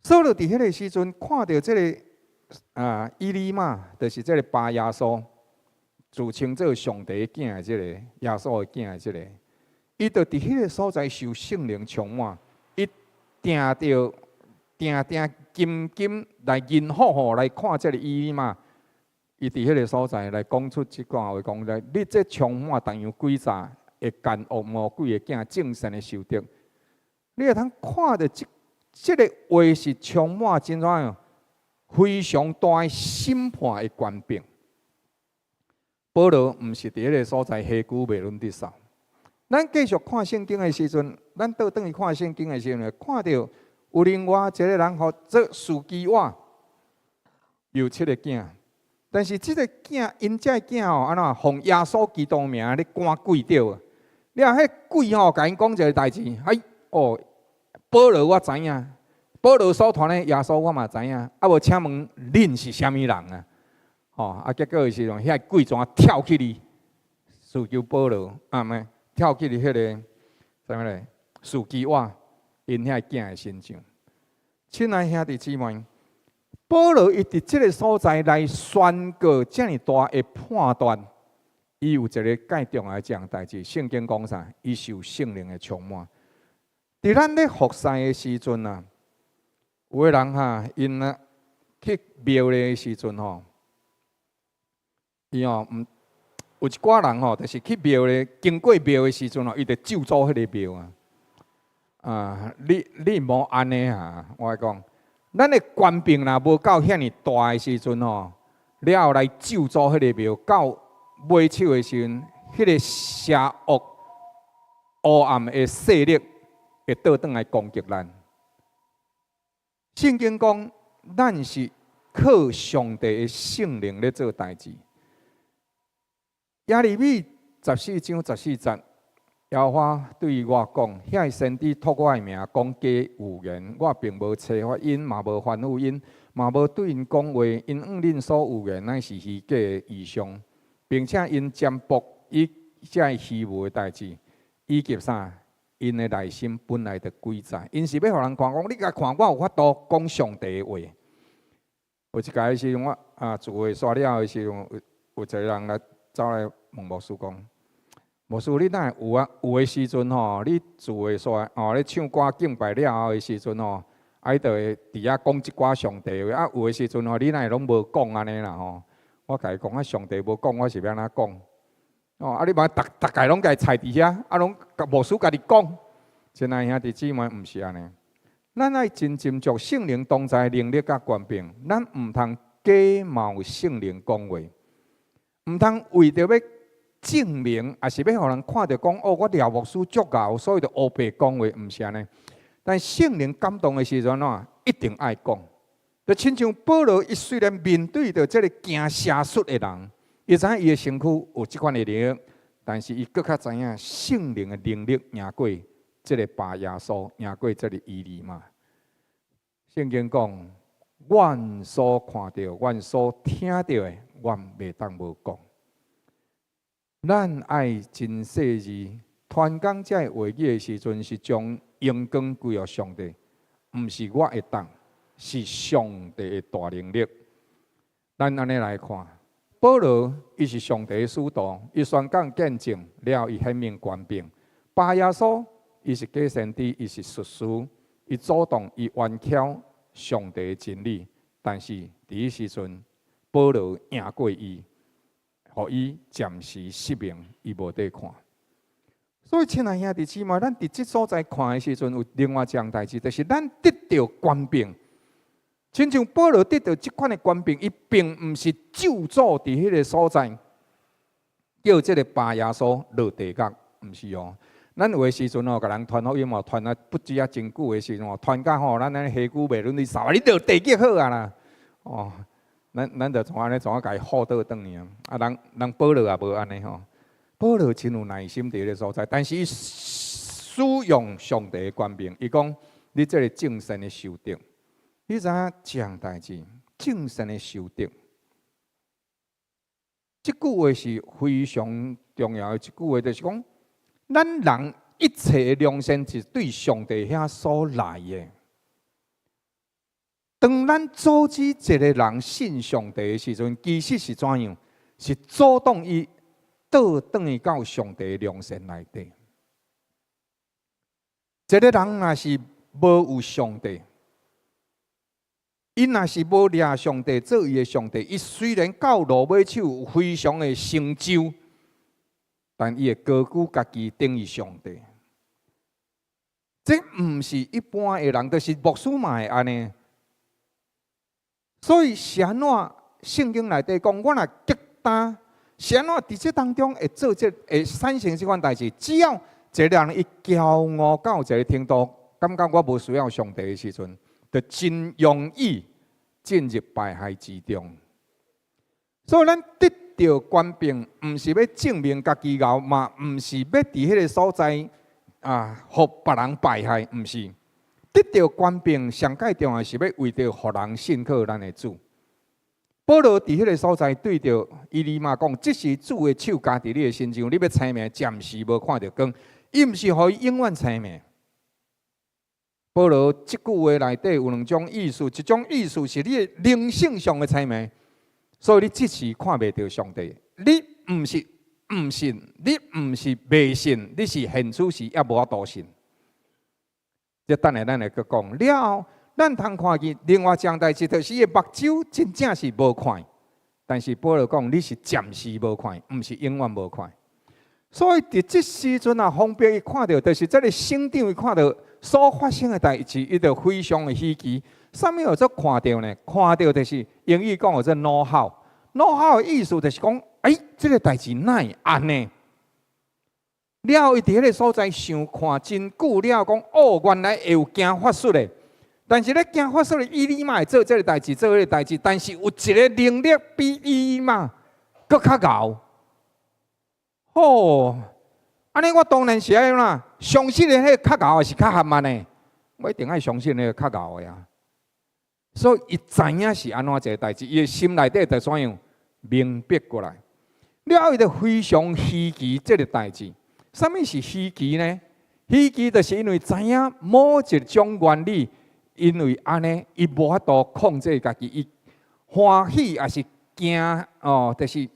掃羅佇彼个時陣看著這个啊，以利馬，就是這个巴耶穌。自稱做上帝囝的這个耶穌的囝的這个，伊就佇彼个所在受聖靈充滿，伊定著定定緊緊來認好吼來看這个以利馬，伊佇彼个所在來講出這段話，講來你這充滿重陽詭詐的奸惡魔鬼的囝，眾神的仇敵，你會通看著這這个話是充滿怎樣非常大的審判的權柄。保羅毋是佇彼个所在虛久袂論得數。咱繼續看聖經的時陣，咱倒轉去看聖經的時陣，看著有另外一個人號做司基瓦，有七个囝，但是這个囝，𪜶這个囝吼，按怎奉耶穌基督名咧趕鬼著？你看彼鬼吼，共𪜶講一个代誌，哎哦，保羅我知影，保羅所傳的耶穌我嘛知影，啊無請問恁是啥物人啊？吼啊！結果是遐鬼怎跳起去，使徒保羅啊，毋跳去彼个啥物咧？司基瓦𪜶遐囝的身上。親愛兄弟姊妹，保羅伊佇這个所在來宣告遮爾大的判斷，伊有一个蓋重要的這項代誌。聖經講啥？伊受聖靈的充滿。佇咱咧服侍的時陣啊，有的人哈，𪜶啊去廟裡的時陣吼。伊吼毋有一寡人吼，就是去廟咧，經過廟的時陣吼，伊就咒詛彼个廟啊。啊，你你毋好按呢啊！我講，咱的權柄若無夠遐爾大的時陣吼，了後來咒詛彼個廟，到尾手的時陣，彼个邪惡黑暗的勢力會倒轉來攻擊咱。聖經講，咱是靠上帝的聖靈咧做代誌。耶利米14章14節，耶和華對我講：遐个先知託我的名講假預言，我並無差發𪜶，嘛無吩咐𪜶，嘛無對𪜶講話。𪜶向恁所預言乃是虛假的異象，並且𪜶占卜以這个虛無的代誌，以及啥？𪜶的內心本來就詭詐，𪜶是欲予人看講，你共看我有法度講上帝的話。有一擺時陣，我啊聚會煞了的時陣，有有一个人來走來問牧師講：牧師，你哪會有啊？有的時陣吼，你聚會煞哦，你唱歌敬拜了後的時陣吼，啊，你就會佇遐講一寡上帝話。啊，有的時陣吼，你哪會攏無講按呢啦吼？我共伊講啊，上帝無講，我是欲按怎講？哦，啊，你莫逐逐擺攏共伊揣佇遐，啊，攏牧師家己講。親愛兄弟姊妹，毋是按呢。咱愛真斟酌聖靈同在能力佮權柄，咱毋通假冒聖靈講話，毋通為著欲證明，抑是欲予人看著講哦，我廖牧師足𠢕，所以就烏白講話，毋是按呢。但聖靈感動的時陣啊，一定愛講。就親像保羅，伊雖然面對著這个行邪術的人，伊知影伊的身軀有這款的能力，但是伊閣較知影聖靈的能力贏過這个巴耶穌，贏過這个以利馬。聖經講，阮所看著、阮所聽著的，阮袂當無講。咱愛真細膩，傳講這个話語的時陣，是將榮光歸予上帝，毋是我會當，是上帝的大能力。咱按呢來看，保羅伊是上帝的使徒，伊宣講見證了，伊顯明權柄。巴耶穌伊是假先知，伊是術士，伊阻擋伊冤巧上帝的真理。但是佇彼時陣，保羅贏過伊，予伊暫時失明，伊無得看。所以，親愛兄弟姊妹，咱佇這所在看的時陣，有另外一項代誌，就是咱得著權柄。親像保羅得著這款的權柄，伊並毋是咒詛佇彼个所在，叫這个巴耶穌落地獄，毋是哦。咱有的時陣哦，共人傳福音哦，傳啊不止啊真久的時陣哦，傳甲吼，咱按呢下久袂忍，你掃你落地獄好啊啦。哦，咱就創按呢創啊共伊唬倒轉去啊。啊，人保羅也無按呢吼。保羅真有耐心佇彼个所在，但是伊使用上帝的權柄，伊講你這个眾神的仇敵，你知影這項代誌，眾神的仇敵，這句話是非常重要的一句話，就是講咱人一切的良善是對上帝遐所來的。當咱阻止一个人信上帝的時陣，其實是怎樣？是阻擋伊倒轉去到上帝的良善內底。一个人若是無有上帝，伊若是無掠上帝做伊的上帝，伊雖然到落尾手有非常的成就，但伊會高估家己等於上帝。這毋是一般的人，就是牧師嘛會按呢。所以是按怎聖經內底講，我若激擔，是按怎佇這當中會做這會產生這款代誌？只要一个人伊驕傲到一个程度，感覺我無需要上帝的時陣，就真容易進入敗壞之中。所以咱得著權柄，毋是欲證明家己𠢕，嘛毋是欲佇彼个所在啊，予別人敗壞，毋是。得著權柄，上蓋重要是欲為著予人信靠咱的主。保羅佇彼个所在對著以利馬講：這是主的手加佇你的身上，你欲青明，暫時無看著光。伊毋是予伊永遠青明。保羅這句話內底有兩種意思，一種意思是你的靈性上的青明，所以你這時看袂著上帝。你毋是毋信，你毋是袂信，你是現此時猶無法度信。這等下咱會閣講了後，咱通看見另外一項代誌，就是伊的目睭真正是無看，但是保羅講你是暫時無看，毋是永遠無看。所以佇這時陣啊，方伯伊看著，就是這个省長伊看著所發生的代誌，伊就非常的稀奇。啥物叫做看著呢？看著就是英語講叫做 know how，know how 的意思就是講，欸，這个代誌哪會按呢？了後，伊佇彼个所在想看真久了，講哦，原來會有行法術的。但是咧行法術的以利馬會做這个代誌，做彼个代誌，但是有一个能力比以利馬閣較𠢕。哦，按呢我當然是愛怎相信的彼个較𠢕，抑是較含慢呢？我一定愛相信彼个較𠢕的啊。所以伊知影是按怎一个代誌，伊的心內底就怎樣明白過來。了後，伊就非常稀奇這个代誌。啥物是稀奇呢？稀奇就是因為知影某一種原理，因為按呢，伊無法度控制家己，伊歡喜抑是驚哦，就是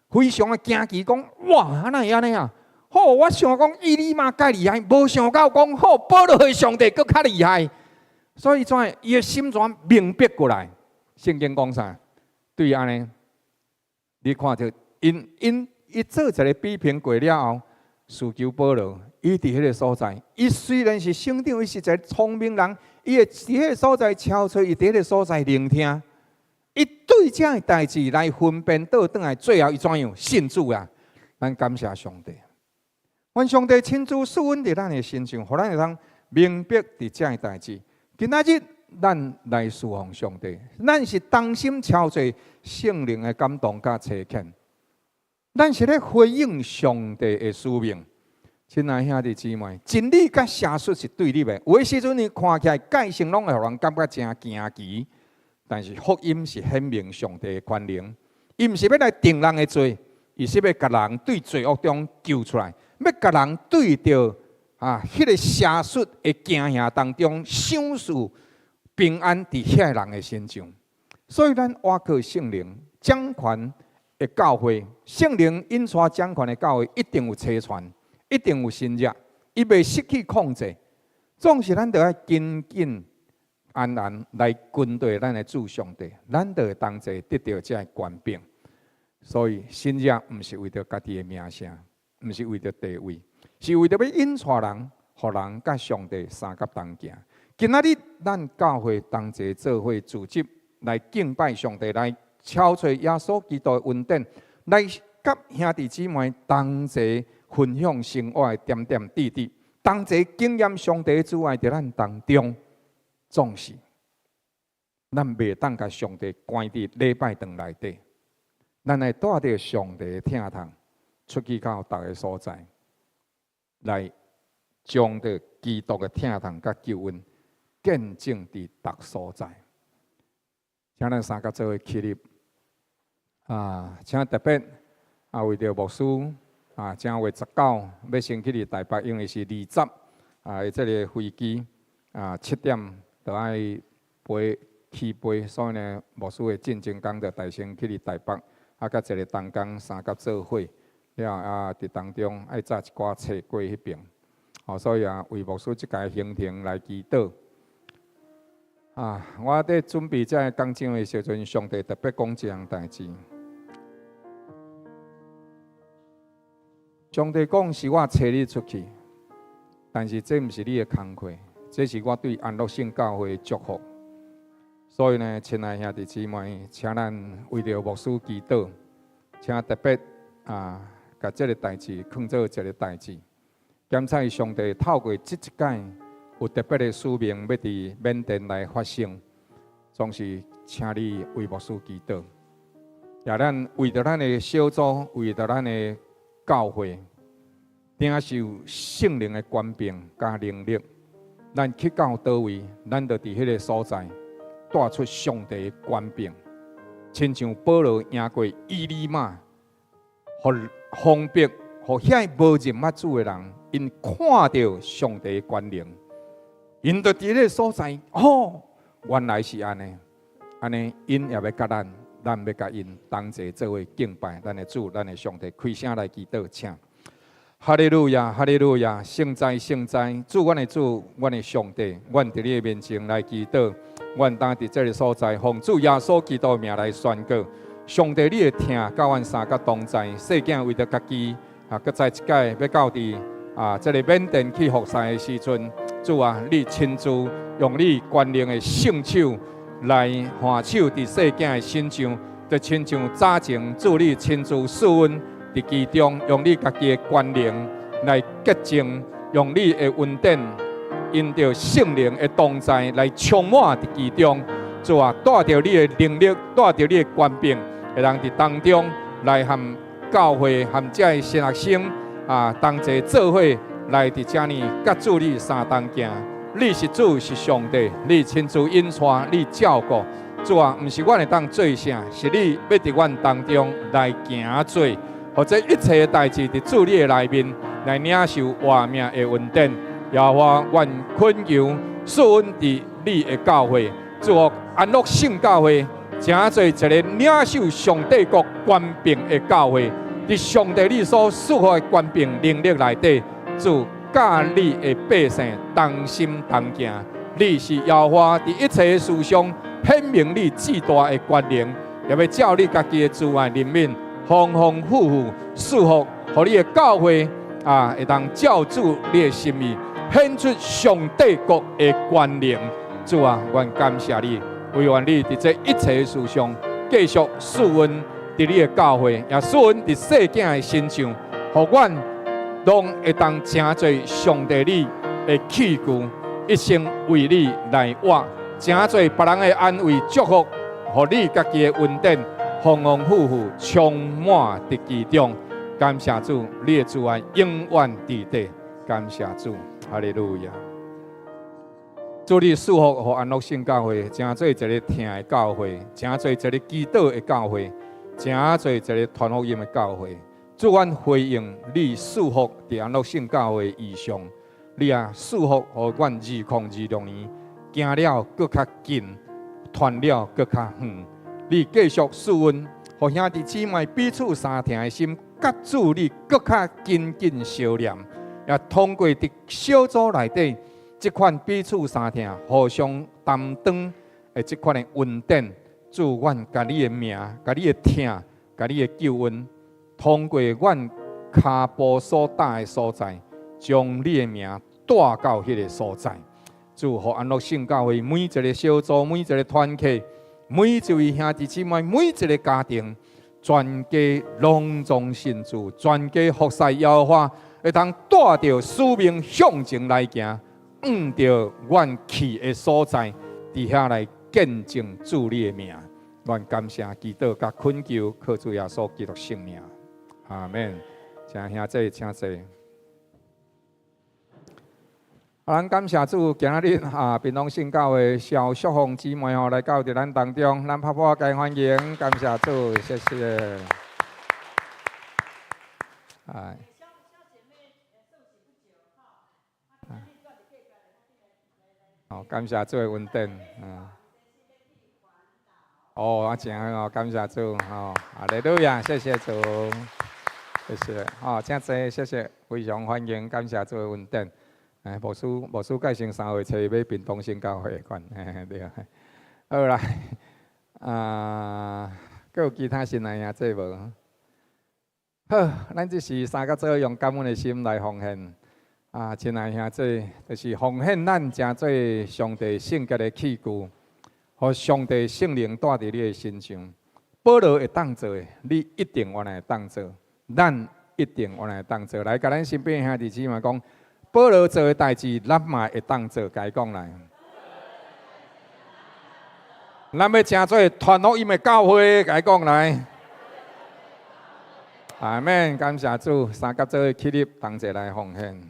非常的驚奇，講哇，哪會按呢啊？好，我想講以利馬蓋厲害，無想到講好保羅的上帝閣較厲害，所以怎樣？伊的心怎明白過來？聖經講啥？對按呢，你看著𪜶𪜶伊做一个比拼過了後。使徒保羅，伊佇彼个所在，伊雖然是省長，伊是一个聰明人，伊會佇彼个所在敲槌，伊佇彼个所在聆聽，伊對這个代誌來分辨倒轉來，最後伊怎樣信主啊？咱感謝上帝，願上帝親自賜恩佇咱的身上，予咱會當明白佇這个代誌。今仔日咱來侍奉上帝，咱是同心操作聖靈的感動佮差遣。咱是咧回應上帝的使命。親愛兄弟姊妹，真理佮邪術是對立的。有的時陣你看起來界線攏會予人感覺誠驚奇，但是福音是顯明上帝的權能，伊毋是欲來定人的罪，伊是欲共人對罪惡中救出來，欲共人對著啊，彼个邪術的驚嚇當中，賞賜平安佇遐個人的身上。所以咱倚靠聖靈掌權的教會，聖靈引帶掌權的教會，一定有差傳，一定有神蹟，伊袂失去控制。總是咱著愛緊緊安然來跟隨咱的主上帝，咱就會同齊得著這个權柄。所以神蹟毋是為著家己的名聲，毋是為著地位，是為著欲引帶人，予人佮上帝相佮同行。今仔日咱教會同齊做伙組織來敬拜上帝，來敲揣耶穌基督的恩典，來佮兄弟姊妹同齊分享生活的點點滴滴，同齊經驗上帝的慈愛佇咱當中。總是咱袂當共上帝關佇禮拜堂內底，咱愛帶著上帝的疼痛出去到逐个所在，來將著基督的疼痛佮救恩見證佇逐所在。請咱三個做伙起立啊！請特別啊，為著牧師啊，正月19欲先去佇台北，因為是20啊，這个飛機啊7點就愛飛起飛，所以呢，牧師會進前工就代先去佇台北，啊，佮一个同工相佮做伙，了啊，佇當中愛紮一寡冊過彼爿，哦，所以啊，為牧師這个行程來祈禱。啊，我佇準備這个講章的時陣，上帝特別講這項代誌。上帝講是我差你出去，但是這毋是你的工課，這是我對安樂聖教會的祝福。所以呢，親愛兄弟姊妹，請咱為著牧師祈禱，請特別啊，共這个代誌囥做一个代誌。感謝上帝透過這一擺有特別的使命，欲佇緬甸來發生，總是請你為牧師祈禱，也咱為著咱的小組，為著咱的教會，領受聖靈的權柄佮能力，咱去到佗位，咱就佇彼个所在帶出上帝的權柄，親像保羅贏過以利馬，予封閉，予遐無認捌主的人，𪜶看著上帝的權能。𪜶就佇彼个所在，哦，原來是按呢，按呢，𪜶也欲佮咱，咱欲佮𪜶同齊做伙敬拜咱的主，咱的上帝，開聲來祈禱，請。哈利路亞，哈利路亞，聖哉，聖哉，主，阮的主，阮的上帝，阮佇你的面前來祈禱，阮當佇這个所在，奉主耶穌基督的名來宣告，上帝你的疼佮阮三個同在，細囝為著家己啊，閣再一擺欲到佇啊，這个緬甸去服侍的時陣，主啊，你親自用你權能的聖手來按手佇細囝的身上，就親像早前主你親自賜恩佇其中，用你家己的權能來潔淨，用你的恩典，因著聖靈的同在來充滿佇其中。主啊，帶著你的能力，帶著你的權柄，會當佇當中來和教會和這个新學生啊，同齊做伙來佇遮爾，佮主你相同行。你是主，是上帝，你親自引帶，你照顧。主啊，毋是阮會當做啥，是你欲佇阮當中來行做，予這一切的代誌佇主你的內面來領受活命的恩典。耶和華，阮懇求賜恩佇你的教會，祝福安樂聖教會，成做一个領受上帝國權柄的教會。佇上帝你所賜予的權柄能力內底，主佮你的百姓同心同行。你是耶和華佇一切事上顯明你至大的權能，也欲照你家己的慈愛憐憫，豐豐富富賜福，予你的教會啊，會當照主你的心意，顯出上帝國的權能。主啊，阮感謝你，惟願你佇這一切事上繼續賜恩佇你的教會，也賜恩佇細囝的身上，予阮攏會當成做上帝你的器具，一生為你來活，成做別人的安慰祝福，予你家己的恩典豐豐富富，充滿佇其中。感謝主，你的慈愛永遠佇底。感謝主，哈利路亞。主你賜福予安樂聖教會，成做一个疼的教會，成做一个祈禱的教會，成做一个傳福音的教會。主，阮回應你賜福佇安樂聖教會異象，你也賜福予阮2026年行了閣較近，傳了閣較遠。你繼續賜阮，予兄弟姊妹彼此相疼的心，佮主你閣較緊緊相連，也通過佇小組內底這款彼此相疼、互相擔當的這款的恩典，主，阮共你的名、共你的疼、共你的救恩，通過阮跤步所踏的所在，將你的名帶到彼个所在。主，予安樂聖教會每一个小組、每一个團契、每一位兄弟姊妹、每一个家庭，全家攏總信主，全家服侍耶和華，會當帶著使命向前來行，向著阮去的所在，佇遐來見證主你的名。阮感謝祈禱佮懇求，靠主耶穌基督聖名，阿門。請兄弟請坐。咱感謝主，今仔日啊，屏東聖教會蕭淑鳳姊妹吼來到佇咱當中，咱拍破共歡迎，感謝主，謝謝。哎。好，感謝主的恩典，嗯。哦，啊，真好，感謝主，吼，哈利路亞，謝謝主，謝謝，好，請坐，謝謝，非常歡迎，感謝主的恩典。哎，牧師，牧師蓋先3月初欲屏東聖教會款，嘿對啊。好啦，啊，閣有其他新來兄弟無？好，咱這是三個做用感恩的心來奉獻。啊，親愛兄弟，就是奉獻咱成做上帝聖潔的器具，予上帝聖靈帶佇你的身上。保羅會當做的，你一定原來會當做，咱一定原來會當做。來，共咱身邊兄弟姊妹講。保羅做的代誌，咱嘛會當做，共伊講來。咱欲成做傳福音的教會，共伊講來。阿門，感謝主，三甲做起立，同齊來奉獻。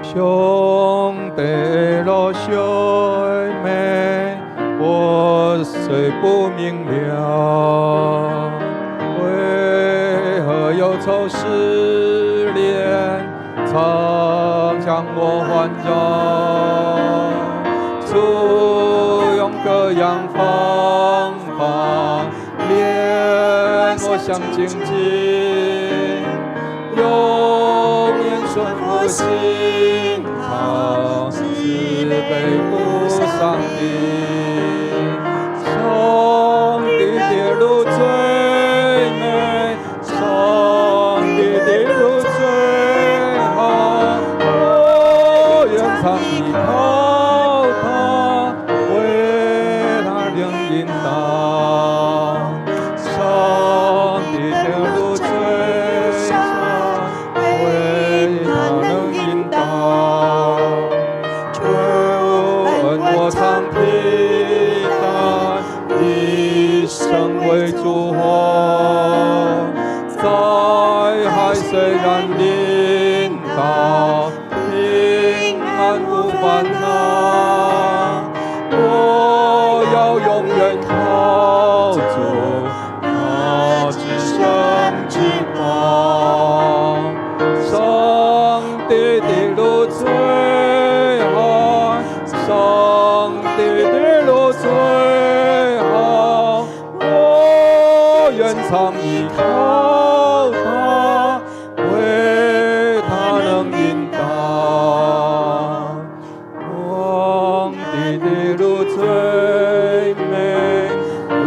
上帝路最美，我雖不明了，為何憂愁試煉常將我環繞？主用各樣方法練我向前進，永遠順服信靠慈悲父上帝。上帝的路最美，上帝的路最好，我願常依靠他，惟他能引導。上帝的路最善，惟他能引導。主恩我常披戴，一生為主活。災害雖然臨到，平安無煩惱。我要永遠靠主，那至聖至寶。上帝的路最好，上帝的路最好，我願常依靠他，惟他能引導。上帝的路最美，我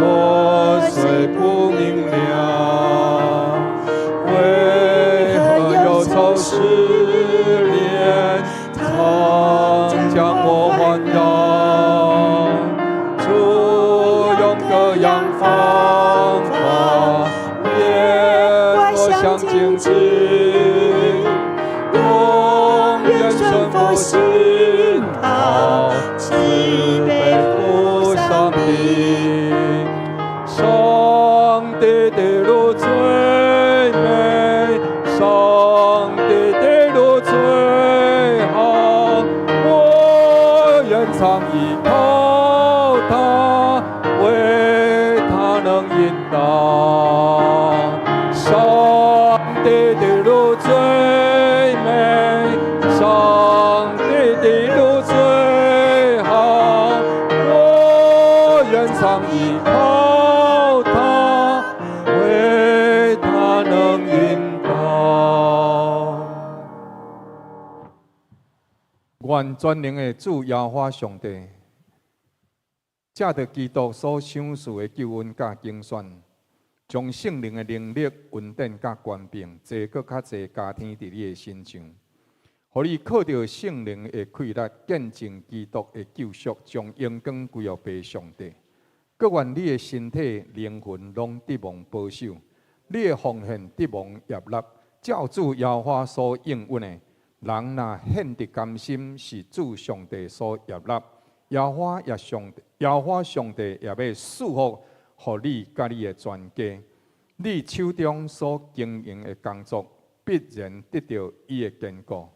雖不明了，為何憂愁試煉常將我環繞？主用各樣方法練我向前進，永帝的路最美，上帝的路最好，我願常依靠他，惟他能引導。願全能的主耶和華上帝，藉著基督所賞賜的救恩佮揀選，將聖靈的能力、恩典佮權柄，濟閣較濟加添佇你的身上，予你靠著聖靈的氣力，見證基督的救贖，將榮光歸予父上帝。閣願你的身體、靈魂攏得蒙保守，你的奉獻得蒙悅納，照主耶和華所應允的。人若獻得甘心，是主上帝所悅納。耶和華也上，耶和華上帝也欲賜福予你佮你的全家。你手中所經營的工作，必然得著伊的堅固。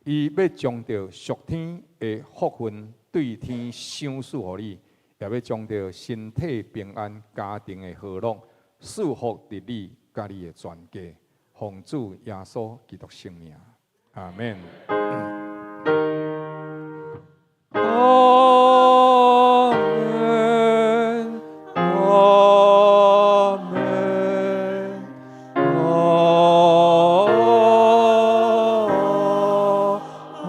伊欲將著屬天的福分對天賞賜予你，也欲將著身體平安、家庭的和樂賜福佇你佮你的全家。奉主耶穌基督聖名，阿門。阿門，阿門，阿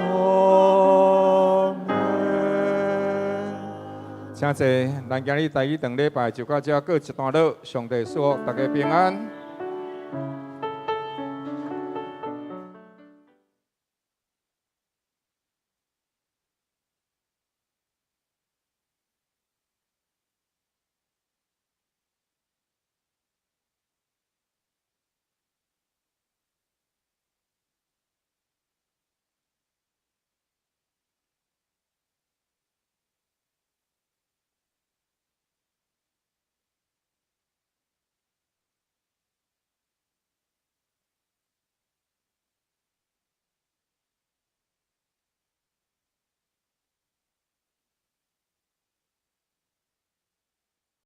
門。請坐，咱今日台語堂禮拜就到這，告一段落。上帝賜福大家平安。